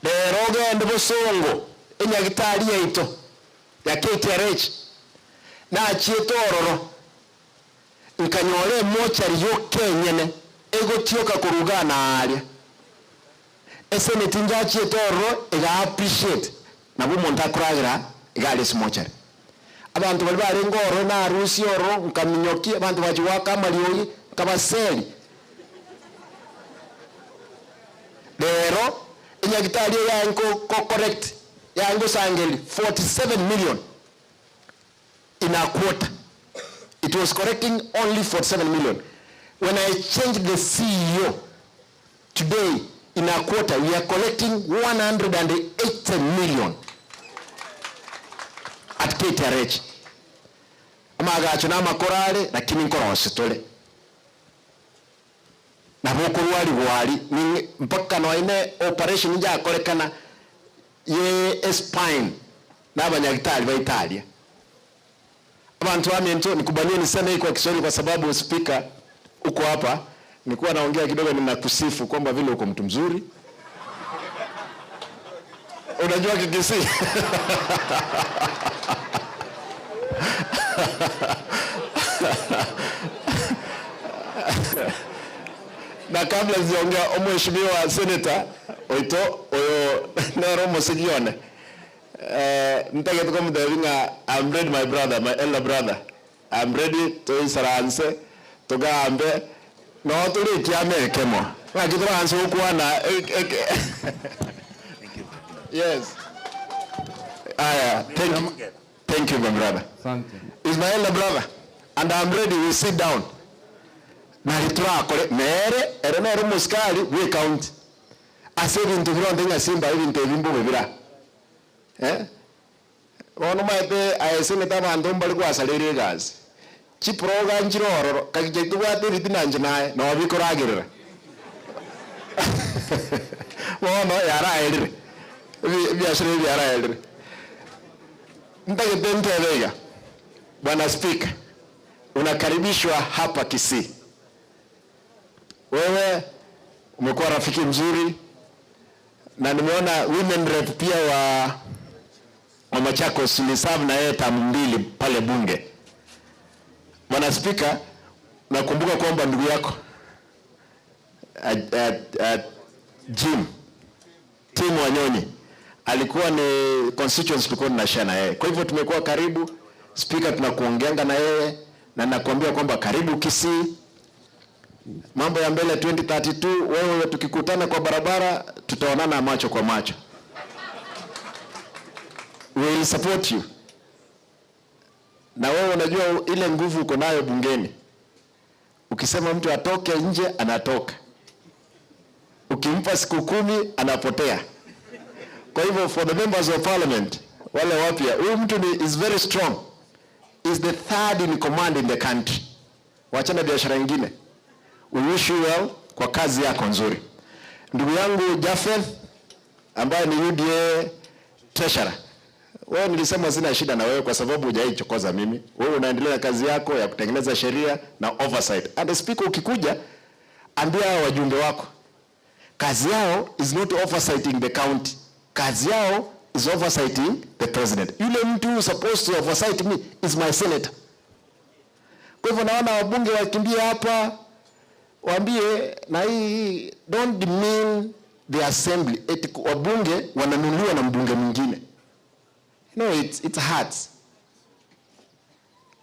Rero ogende bosongo enyagitari yaito ya KTRH, nachiete ororo nkanyora emochari yoka enyene egotioka korwa igaa na aaria. Eseneti njachiete ororo ega appreciate nabo omonto akoragera iga aria ase mochari. Abanto baria barenge ororo narusie ororo nkaminyokia abanto bachia goaka amariogi nkabaseri. Rero. nyagitari yango ko correct yango sangeli 47 million in a quarter. It was correcting only 47 million. When I changed the CEO today, in a quarter, we are collecting 180 million at KTRH. Amagacho na makorale, lakini nkoro tole. Na bokorwari gwari, mpaka no ine operation nja korekana ye spine na abanyagitari ba Italia. Abantu wa nikubalie niseme hii kwa Kiswahili kwa sababu speaker uko hapa. Nilikuwa naongea kidogo, ninakusifu kwamba vile uko mtu mzuri. Unajua Kikisii? Na kabla sijaongea, mheshimiwa senator oito oyo nero musigione. Nitagete kumutebinga I'm ready my brother, my elder brother. I'm ready to isaranse tugambe no tuli kiame kemo. Ngaki turanse ukwana. Thank you. Yes. Aya, thank you. Thank you my brother. Asante. Is my elder brother and I'm ready, we sit down. Na litwa mere ere nere muskari we count. Ase bintu bironde nyasimba ibintu ebimbo bibira. Bono maete aeseneta abanto mbari gwasarire egasi chiproga nchire ororo kagicha tobwate eritina nche naye no bikoragerera bono yaraerire ebiashara ebi yaraerire. Ntagete ntebe iga, Bwana Speaker, unakaribishwa hapa Kisii. Wewe umekuwa rafiki mzuri na nimeona women rep pia wa Machakos nilisave na yeye tamu mbili pale bunge. Bwana Speaker, nakumbuka kwamba ndugu yako Jim Tim Wanyonyi alikuwa ni constituency tulikuwa tunashare na yeye. Kwa hivyo tumekuwa karibu. Speaker, tunakuongeanga na yeye na nakuambia kwamba karibu Kisii. Mambo ya mbele 2032, wewe tukikutana kwa barabara tutaonana macho kwa macho. We will support you. Na wewe unajua ile nguvu uko nayo bungeni. Ukisema mtu atoke nje anatoka. Ukimpa siku 10 anapotea. Kwa hivyo for the members of parliament wale wapya, huyu mtu ni is very strong. Is the third in command in the country. Wachana biashara nyingine. We wish you well kwa kazi yako nzuri. Ndugu yangu Jafeth ambaye ni UDA treasurer. Wewe nilisema sina shida na wewe kwa sababu hujaichokoza mimi. Wewe unaendelea na kazi yako ya kutengeneza sheria na oversight. And the speaker ukikuja, ambia wajumbe wako. Kazi yao is not oversighting the county. Kazi yao is oversighting the president. Yule mtu who is supposed to oversight me is my senator. Kwa hivyo naona wabunge wakimbia hapa, waambie na hii, don't demean the assembly. Eti wabunge wananunuliwa na mbunge mwingine. No, it hurts.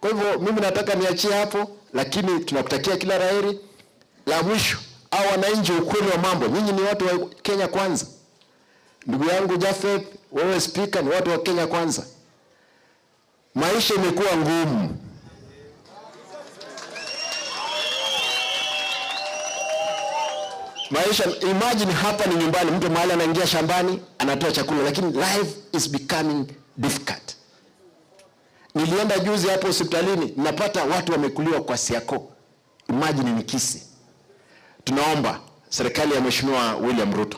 Kwa hivyo mimi nataka niachie hapo, lakini tunakutakia kila laheri. La mwisho, hao wananchi ukweli wa mambo, nyinyi ni watu wa Kenya kwanza. Ndugu yangu Jafeth, wewe speaker, ni watu wa Kenya kwanza. Maisha imekuwa ngumu. Maisha, imagine hapa ni nyumbani, mtu mahali anaingia shambani, anatoa chakula, lakini life is becoming difficult. Nilienda juzi hapo hospitalini, napata watu wamekuliwa kwa siako. Imagine ni Kisii. Tunaomba serikali ya Mheshimiwa William Ruto,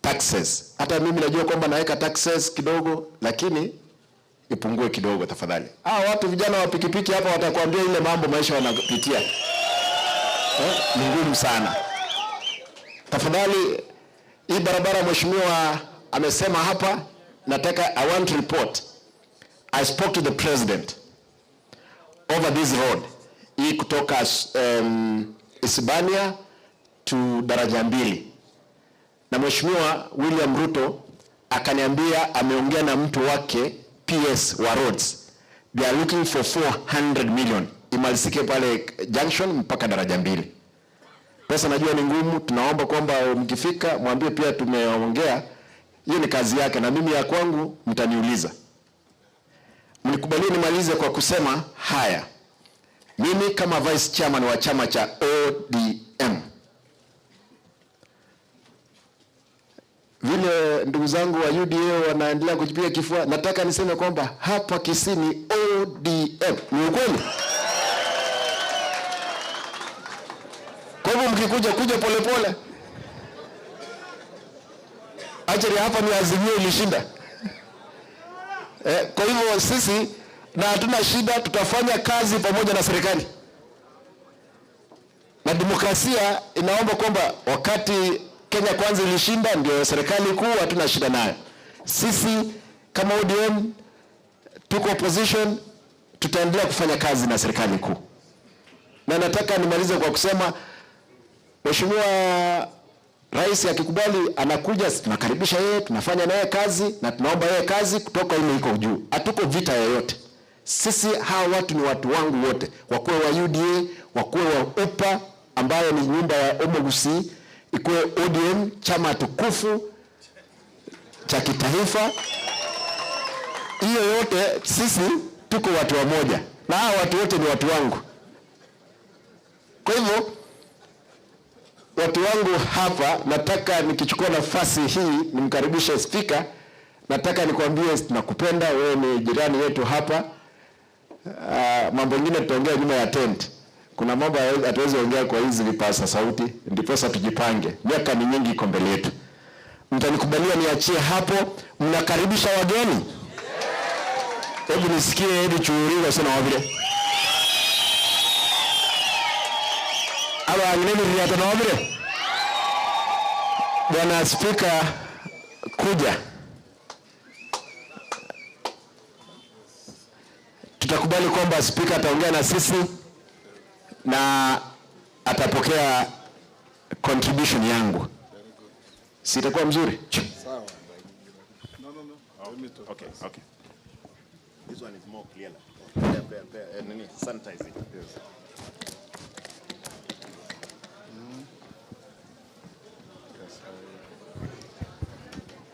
taxes. Hata mimi najua kwamba naweka taxes kidogo, lakini ipungue kidogo tafadhali. Watu vijana wa pikipiki hapa watakwambia ile mambo maisha wanapitia. Ni ngumu sana. Tafadhali, hii barabara mheshimiwa amesema hapa, nataka, I want to report. I spoke to the president over this road. Hii kutoka Isibania to Daraja Mbili. Na Mheshimiwa William Ruto akaniambia ameongea na mtu wake PS wa roads. They are looking for 400 million. Imalizike pale junction mpaka Daraja Mbili. Pesa najua ni ngumu, tunaomba kwamba mkifika mwambie pia tumeongea. Hiyo ni kazi yake, na mimi ya kwangu mtaniuliza. Mnikubalie nimalize kwa kusema haya. Mimi kama vice chairman wa chama cha ODM, vile ndugu zangu wa UDA wanaendelea kujipiga kifua, nataka niseme kwamba hapa Kisii ni ODM. Ni ukweli. Kwa hivyo mkikuja, kuja polepole. Actually hapa ni Azimio ilishinda. Kwa hivyo sisi na hatuna shida, tutafanya kazi pamoja na serikali. Na demokrasia inaomba kwamba wakati Kenya Kwanza ilishinda ndio serikali kuu, hatuna shida nayo. Sisi kama ODM tuko opposition, tutaendelea kufanya kazi na serikali kuu. Na nataka nimalize kwa kusema Mheshimiwa Rais akikubali anakuja, tunakaribisha yeye, tunafanya naye kazi na tunaomba yeye kazi kutoka ile iko juu. Hatuko vita yoyote. Sisi hawa watu ni watu wangu wote, wakuwe wa UDA, wakuwe wa UPA ambayo ni nyumba ya Omogusi, ikuwe ODM, chama tukufu cha kitaifa. Hiyo yote sisi tuko watu wamoja, na hawa watu wote ni watu wangu. Kwa hivyo watu wangu hapa, nataka nikichukua nafasi hii nimkaribishe spika. Nataka nikwambie tunakupenda, wewe ni jirani yetu hapa. Mambo mengine tutaongea nyuma ya tent. Kuna mambo hatuwezi ongea kwa hizi vipasa sauti, ndiposa tujipange. Miaka ni nyingi iko mbele yetu. Mtanikubalia niachie hapo. Mnakaribisha wageni? Hebu nisikie hedi chuuriwa sana wabire. Aba nini riata na wabire? Bwana Spika, kuja. Tutakubali kwamba spika ataongea na sisi na atapokea contribution yangu. Sitakuwa mzuri? Sawa. No, no, no. Okay, okay. This one is more clearer. Pair, nini? Sanitize it. Yes.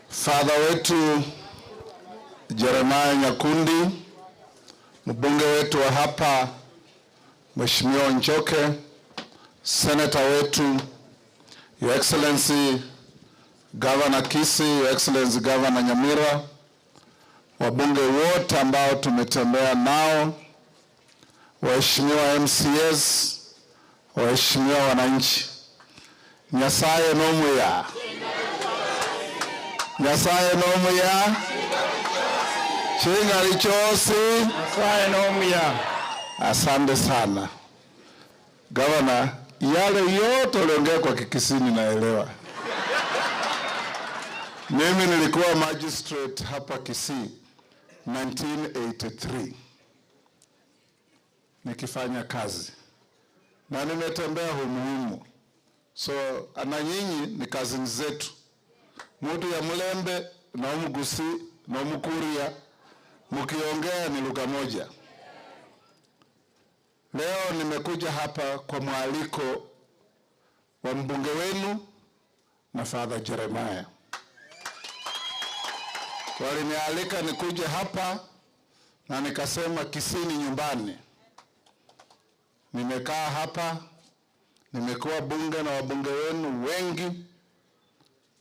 Father wetu Jeremiah Nyakundi, mbunge wetu wa hapa Mheshimiwa Njoke, senator wetu, Your Excellency Governor Kisii, Your Excellency Governor Nyamira, wabunge wote ambao tumetembea nao, waheshimiwa MCS, waheshimiwa wananchi, Nyasaye nomuya. Nyasaye nomuya. Chingali chosi. Nyasaye nomuya. Asante sana Governor, yale yote uliongea kwa Kikisii naelewa. Mimi nilikuwa magistrate hapa Kisii 1983 nikifanya kazi na nimetembea humuhumu, so na nyinyi ni cousins zetu, mutu ya Mulembe na Omugusi na Omukuria, mkiongea ni lugha moja. Leo nimekuja hapa kwa mwaliko wa mbunge wenu na Father Jeremiah. Walinialika nikuje hapa na nikasema Kisii ni nyumbani. Nimekaa hapa, nimekuwa bunge na wabunge wenu wengi,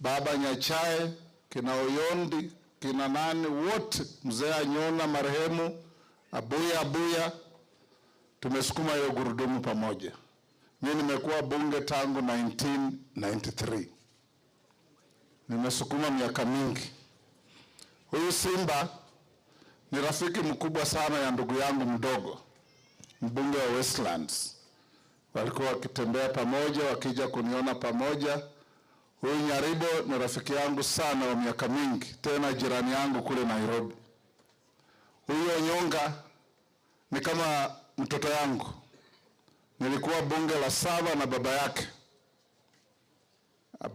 Baba Nyachae, kina Oyondi, kina nani wote, mzee Anyona marehemu, Abuya Abuya, tumesukuma hiyo gurudumu pamoja. Mimi nimekuwa bunge tangu 1993. Nimesukuma miaka mingi. Huyu Simba ni rafiki mkubwa sana ya ndugu yangu mdogo, mbunge wa Westlands. Walikuwa wakitembea pamoja, wakija kuniona pamoja. Huyu Nyaribo ni rafiki yangu sana wa miaka mingi, tena jirani yangu kule Nairobi. Huyu Onyonga ni kama mtoto yangu. Nilikuwa bunge la 7 na baba yake.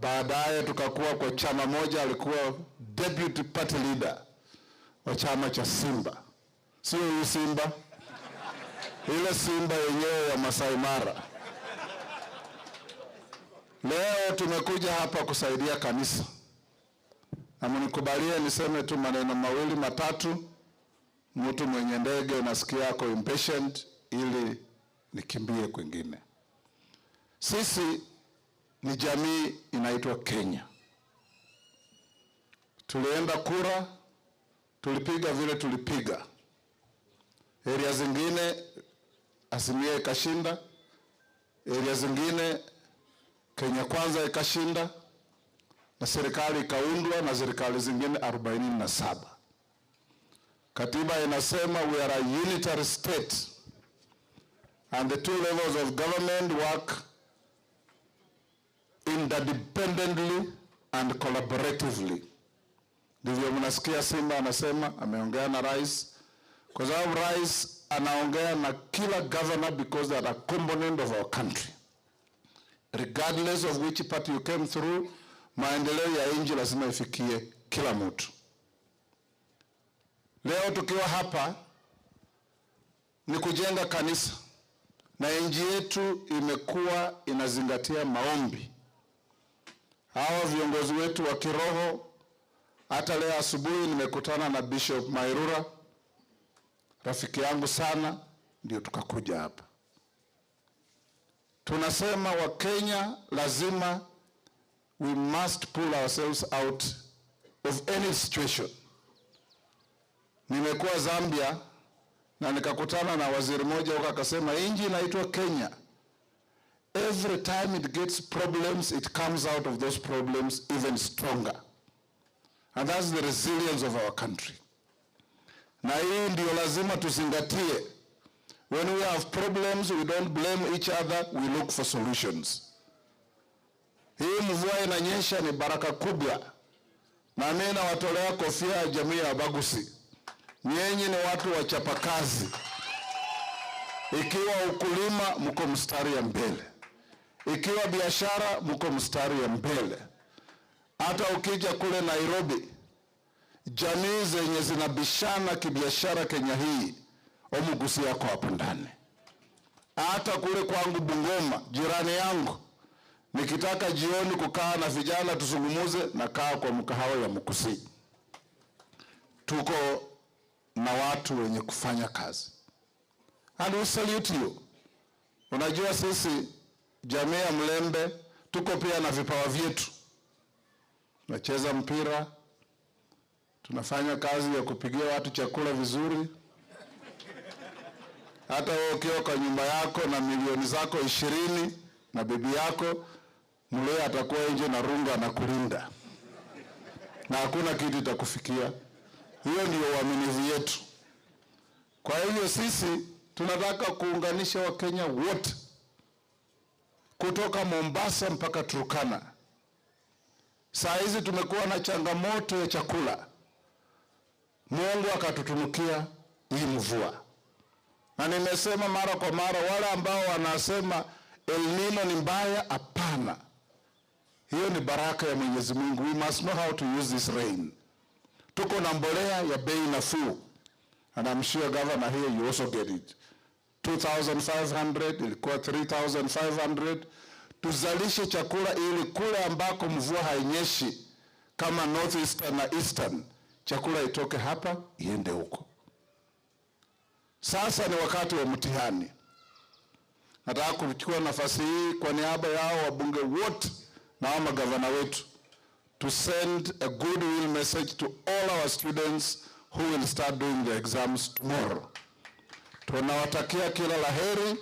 Baadaye tukakuwa kwa chama moja, alikuwa deputy party leader wa chama cha Simba. Sio huyu Simba, ile Simba yenyewe ya Masai Mara. Leo tumekuja hapa kusaidia kanisa, na mnikubalie niseme tu maneno mawili matatu. Mtu mwenye ndege unasikia ako impatient, ili nikimbie kwingine. Sisi ni jamii inaitwa Kenya. Tulienda kura, tulipiga vile tulipiga. Area zingine Azimio ikashinda, area zingine Kenya Kwanza ikashinda, na serikali ikaundwa na serikali zingine 47. Katiba inasema we are a unitary state and the two levels of government work interdependently and collaboratively. Ndivyo mnasikia Simba anasema ameongea na rais, kwa sababu rais anaongea na kila governor because they are a component of our country. Regardless of which party you came through, maendeleo ya nchi lazima ifikie kila mtu. Leo tukiwa hapa ni kujenga kanisa, na nchi yetu imekuwa inazingatia maombi. Hawa viongozi wetu wa kiroho, hata leo asubuhi nimekutana na Bishop Mairura, rafiki yangu sana, ndio tukakuja hapa. Tunasema Wakenya lazima, we must pull ourselves out of any situation. Nimekuwa Zambia na nikakutana na waziri mmoja huko, akasema nchi inaitwa Kenya, every time it gets problems it comes out of those problems even stronger, and that's the resilience of our country. Na hii ndio lazima tuzingatie. When we have problems we don't blame each other, we look for solutions. Hii mvua inanyesha ni baraka kubwa, na mimi nawatolea kofia ya jamii ya Abagusi. Nyinyi ni watu wachapakazi. Ikiwa ukulima mko mstari ya mbele, ikiwa biashara mko mstari ya mbele. Hata ukija kule Nairobi, jamii zenye zinabishana kibiashara Kenya hii, Omugusi yako hapo ndani. Hata kule kwangu Bungoma, jirani yangu, nikitaka jioni kukaa na vijana tuzungumuze, nakaa kwa mkahawa ya Mkusi. Tuko na watu wenye kufanya kazi. And we salute you. Unajua sisi jamii ya Mlembe tuko pia na vipawa vyetu. Tunacheza mpira, tunafanya kazi ya kupigia watu chakula vizuri. Hata wewe ukiwa kwa nyumba yako na milioni zako 20 na bibi yako, mlea atakuwa nje na runga na kulinda, na hakuna kitu itakufikia. Hiyo ndio uaminifu yetu. Kwa hivyo sisi tunataka kuunganisha Wakenya wote kutoka Mombasa mpaka Turkana. Saa hizi tumekuwa na changamoto ya chakula. Mungu akatutunukia hii mvua. Na nimesema mara kwa mara, wale ambao wanasema El Nino ni mbaya, hapana. Hiyo ni baraka ya Mwenyezi Mungu. We must know how to use this rain. Tuko na mbolea ya bei nafuu. And I'm sure governor here you also get it. 2,500 ilikuwa 3,500. Tuzalishe chakula ili kule ambako mvua hainyeshi kama northeastern na eastern, chakula itoke hapa iende huko. Sasa ni wakati wa mtihani. Nataka kuchukua nafasi hii kwa niaba yao wabunge wote na hao magavana wetu to send a goodwill message to all our students who will start doing the exams tomorrow. Tunawatakia kila laheri,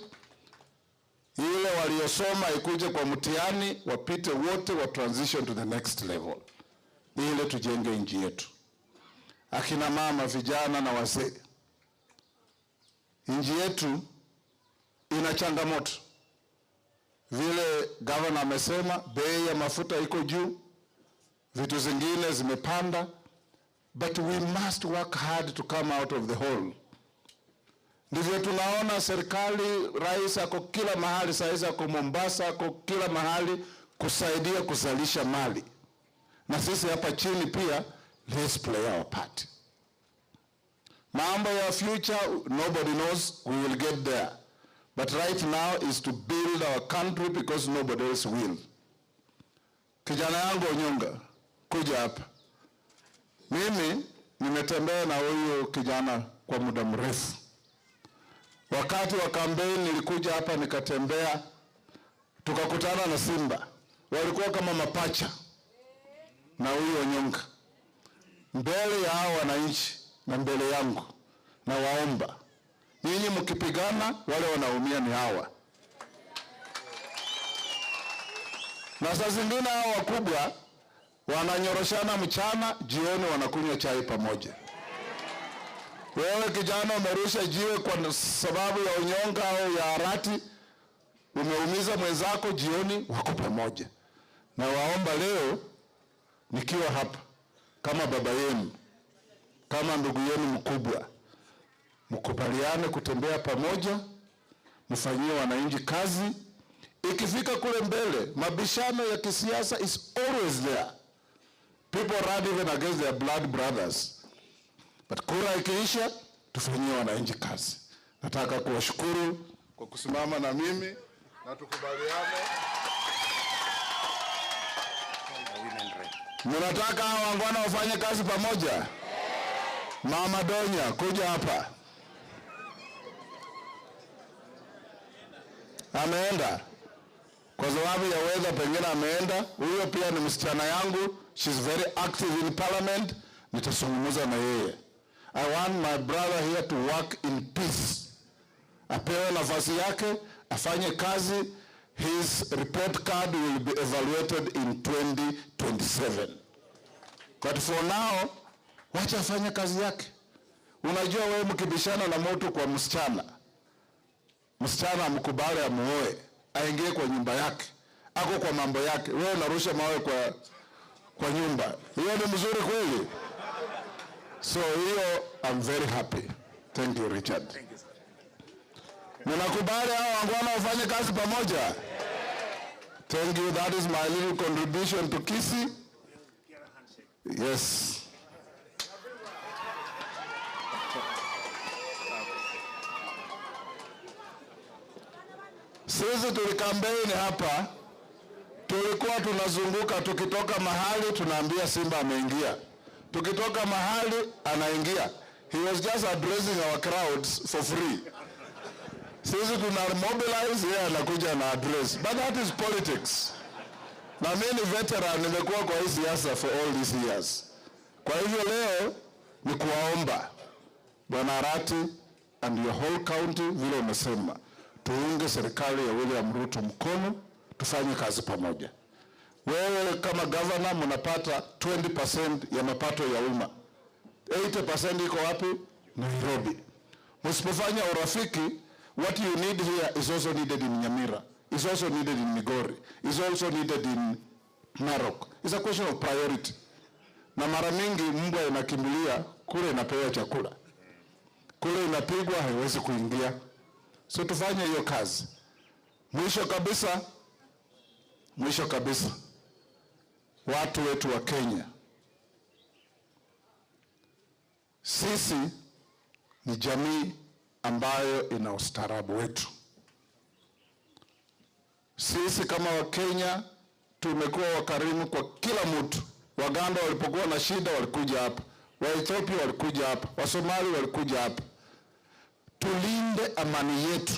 ile waliosoma ikuje kwa mtihani, wapite wote, wa transition to the next level, ile tujenge nchi yetu. Akina mama, vijana na wazee, nchi yetu ina changamoto. Vile governor amesema, bei ya mafuta iko juu, vitu zingine zimepanda, but we must work hard to come out of the hole. Ndivyo tunaona serikali, rais ako kila mahali, saizi ako Mombasa, ako kila mahali kusaidia kuzalisha mali, na sisi hapa chini pia, let's play our part. Mambo ya future, nobody knows, we will get there. But right now is to build our country because nobody else will. Kijana yangu Onyonga, kuja hapa. Mimi nimetembea na huyu kijana kwa muda mrefu. Wakati wa kampeni nilikuja hapa nikatembea, tukakutana na Simba, walikuwa kama mapacha na huyu Onyonga. Mbele ya hao wananchi na mbele yangu, na waomba nyinyi, mkipigana wale wanaumia ni hawa. Na saa zingine hao wakubwa wananyoroshana mchana, jioni wanakunywa chai pamoja. Wewe kijana umerusha jiwe kwa sababu ya unyonga au ya harati, umeumiza mwenzako, jioni wako pamoja. Na waomba leo nikiwa hapa kama baba yenu, kama ndugu yenu mkubwa, mkubaliane kutembea pamoja, mfanyie wananchi kazi. Ikifika kule mbele, mabishano ya kisiasa is always there. People run even against their blood brothers. But kura ikiisha, tufanyie wananchi kazi. Nataka kuwashukuru kwa kusimama na mimi na tukubaliane. Mnataka hawa wangwana wafanye kazi pamoja? Mama Donya, kuja hapa. Ameenda kwa sababu ya weather, pengine ameenda. Huyo pia ni msichana yangu, she's very active in parliament. Nitazungumza na yeye. I want my brother here to work in peace. Apewe nafasi yake, afanye kazi. His report card will be evaluated in 2027. But for now, wacha afanye kazi yake. Unajua wewe mkibishana na mtu kwa msichana, msichana amkubali amuoe, aingie kwa nyumba yake, ako kwa mambo yake, wewe unarusha mawe kwa nyumba. Hiyo ni mzuri kweli? So hiyo I'm very happy. Thank you Richard. Thank you, sir. Mnakubali hao wangwana wafanye kazi pamoja? Thank you. That is my little contribution to Kisii. Yes. Sisi tulikampeni hapa, tulikuwa tunazunguka, tukitoka mahali tunaambia Simba ameingia, tukitoka mahali anaingia. He was just addressing our crowds for free. Sisi tuna mobilize, yeye anakuja na address. But that is politics. Na mimi ni veteran, nimekuwa kwa hii siasa for all these years. Kwa hivyo leo ni kuwaomba Bwana Arati and your whole county, vile umesema, tuunge serikali ya William Ruto mkono, tufanye kazi pamoja. Wewe kama governor mnapata 20% ya mapato ya umma. 80% iko wapi? Nairobi. Msipofanya urafiki, what you need here is also needed in Nyamira, is also needed in Migori, is also needed in Narok. It's a question of priority. Na mara mingi mbwa inakimbilia kule, inapewa chakula kule, inapigwa, haiwezi kuingia. So tufanye hiyo kazi. Mwisho kabisa, watu wetu wa Kenya, sisi ni jamii ambayo ina ustaarabu wetu. Sisi kama Wakenya tumekuwa wakarimu kwa kila mtu. Waganda walipokuwa na shida walikuja hapa, Waethiopia walikuja hapa, Wasomali walikuja hapa. Tulinde amani yetu.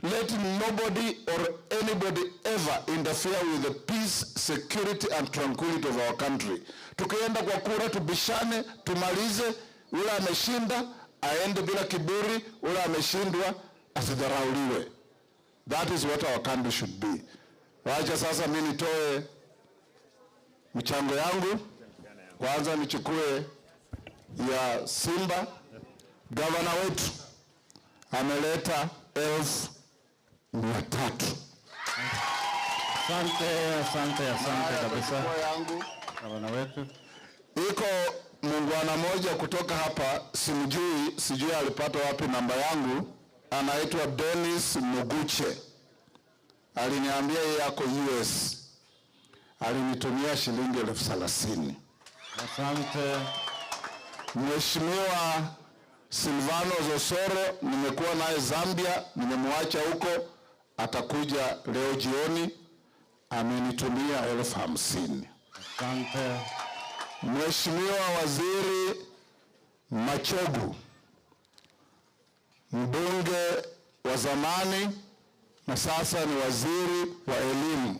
Let nobody or anybody ever interfere with the peace, security and tranquility of our country. Tukienda kwa kura tubishane, tumalize. Ule ameshinda aende bila kiburi, ule ameshindwa asidharauliwe. That is what our country should be. Wacha sasa mimi nitoe mchango yangu. Kwanza nichukue ya Simba. Gavana wetu ameleta 300,000. Asante, asante, asante kabisa. Gavana wetu. Iko muungwana moja kutoka hapa, simjui, sijui alipata wapi namba yangu, anaitwa Dennis Muguche. Aliniambia yeye ako US. Alinitumia shilingi 30,000. Asante. Mheshimiwa Silvano Zosoro, nimekuwa naye Zambia, nimemwacha huko, atakuja leo jioni. amenitumia 50,000. Asante. Mheshimiwa Waziri Machogu, mbunge wa zamani na sasa ni waziri wa elimu,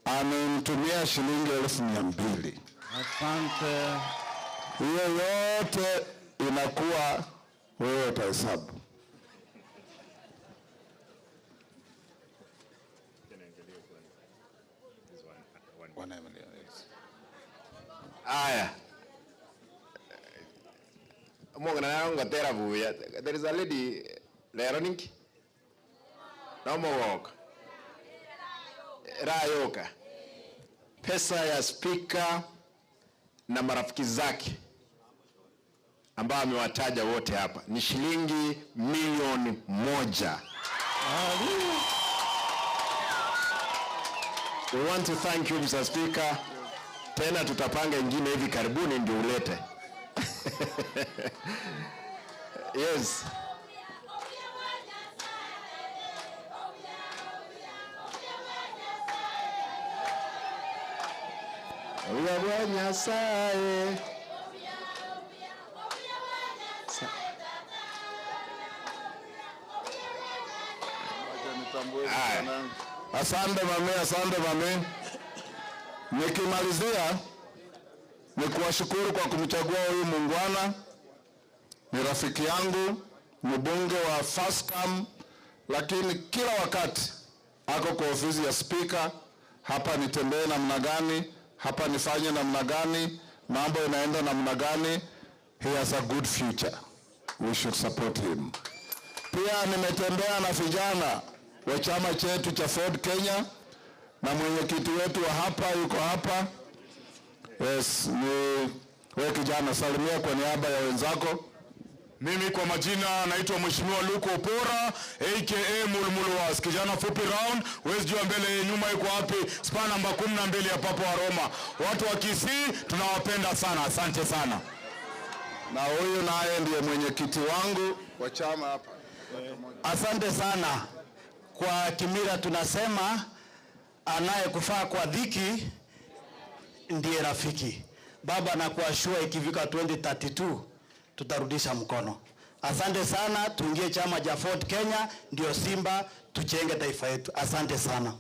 amemtumia shilingi 200,000. Asante. Hiyo yote inakuwa wewe utahesabu. Aya. Mungu na ngotera buya. There is a lady lero ninki. Na mogoka. Rayoka. Pesa ya speaker na marafiki zake ambao amewataja wote hapa ni shilingi 1,000,000. We want to thank you, Mr. Speaker. Tena tutapanga ingine hivi karibuni ndio ulete. Yes. Oya Nyasaye. Asante mami, asante mami. Nikimalizia ni kuwashukuru kwa kumchagua huyu muungwana. Ni rafiki yangu, mbunge wa first term, lakini kila wakati ako kwa ofisi ya speaker. Hapa nitembee namna gani, hapa nifanye namna gani, mambo inaenda namna gani. He has a good future. We should support him. Pia nimetembea na vijana wa chama chetu cha Ford Kenya na mwenyekiti wetu wa hapa yuko hapa. Yes, ni wewe kijana, salimia kwa niaba ya wenzako. Mimi kwa majina naitwa Mheshimiwa Luke Opora aka Mulmuluwas, kijana fupi round, huwezi jua mbele nyuma yuko wapi, spa namba 12 ya Papa wa Roma. Watu wa Kisii tunawapenda sana, asante sana. Na huyu naye ndiye mwenyekiti wangu wa chama hapa. Asante sana. Kwa kimila tunasema anayekufaa kwa dhiki ndiye rafiki. Baba, na kuashua ikifika 2032 tutarudisha mkono. Asante sana, tuingie chama cha Ford Kenya, ndio Simba, tujenge taifa yetu. Asante sana.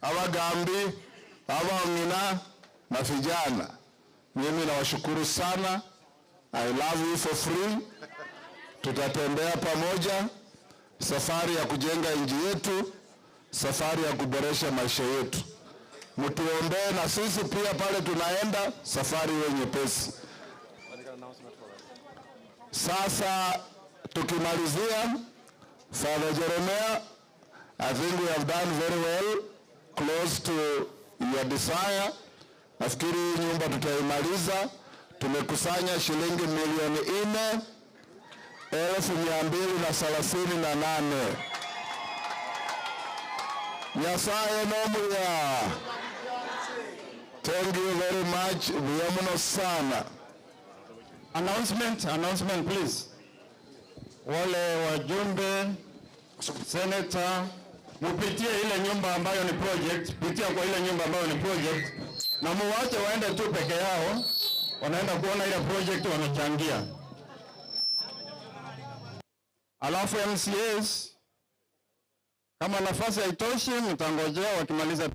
Abagambi, abangina na vijana, mimi nawashukuru sana. I love you for free. Tutatembea pamoja safari ya kujenga nchi yetu, safari ya kuboresha maisha yetu. Mtuombee na sisi pia pale tunaenda, safari iwe nyepesi. Sasa tukimalizia, Father Jeremiah, I think we have done very well, close to your desire. Nafikiri hii nyumba tutaimaliza. Tumekusanya shilingi 4,238,000. Nyasaye nomuya. Thank you very much. Muno sana. Announcement, announcement please. Wale wajumbe, senator, mupitie ile nyumba ambayo ni project, pitia kwa ile nyumba ambayo ni project na muwache waende tu peke yao, wanaenda kuona ile project wamechangia. Alafu MCAs kama nafasi haitoshi mtangojea wakimaliza.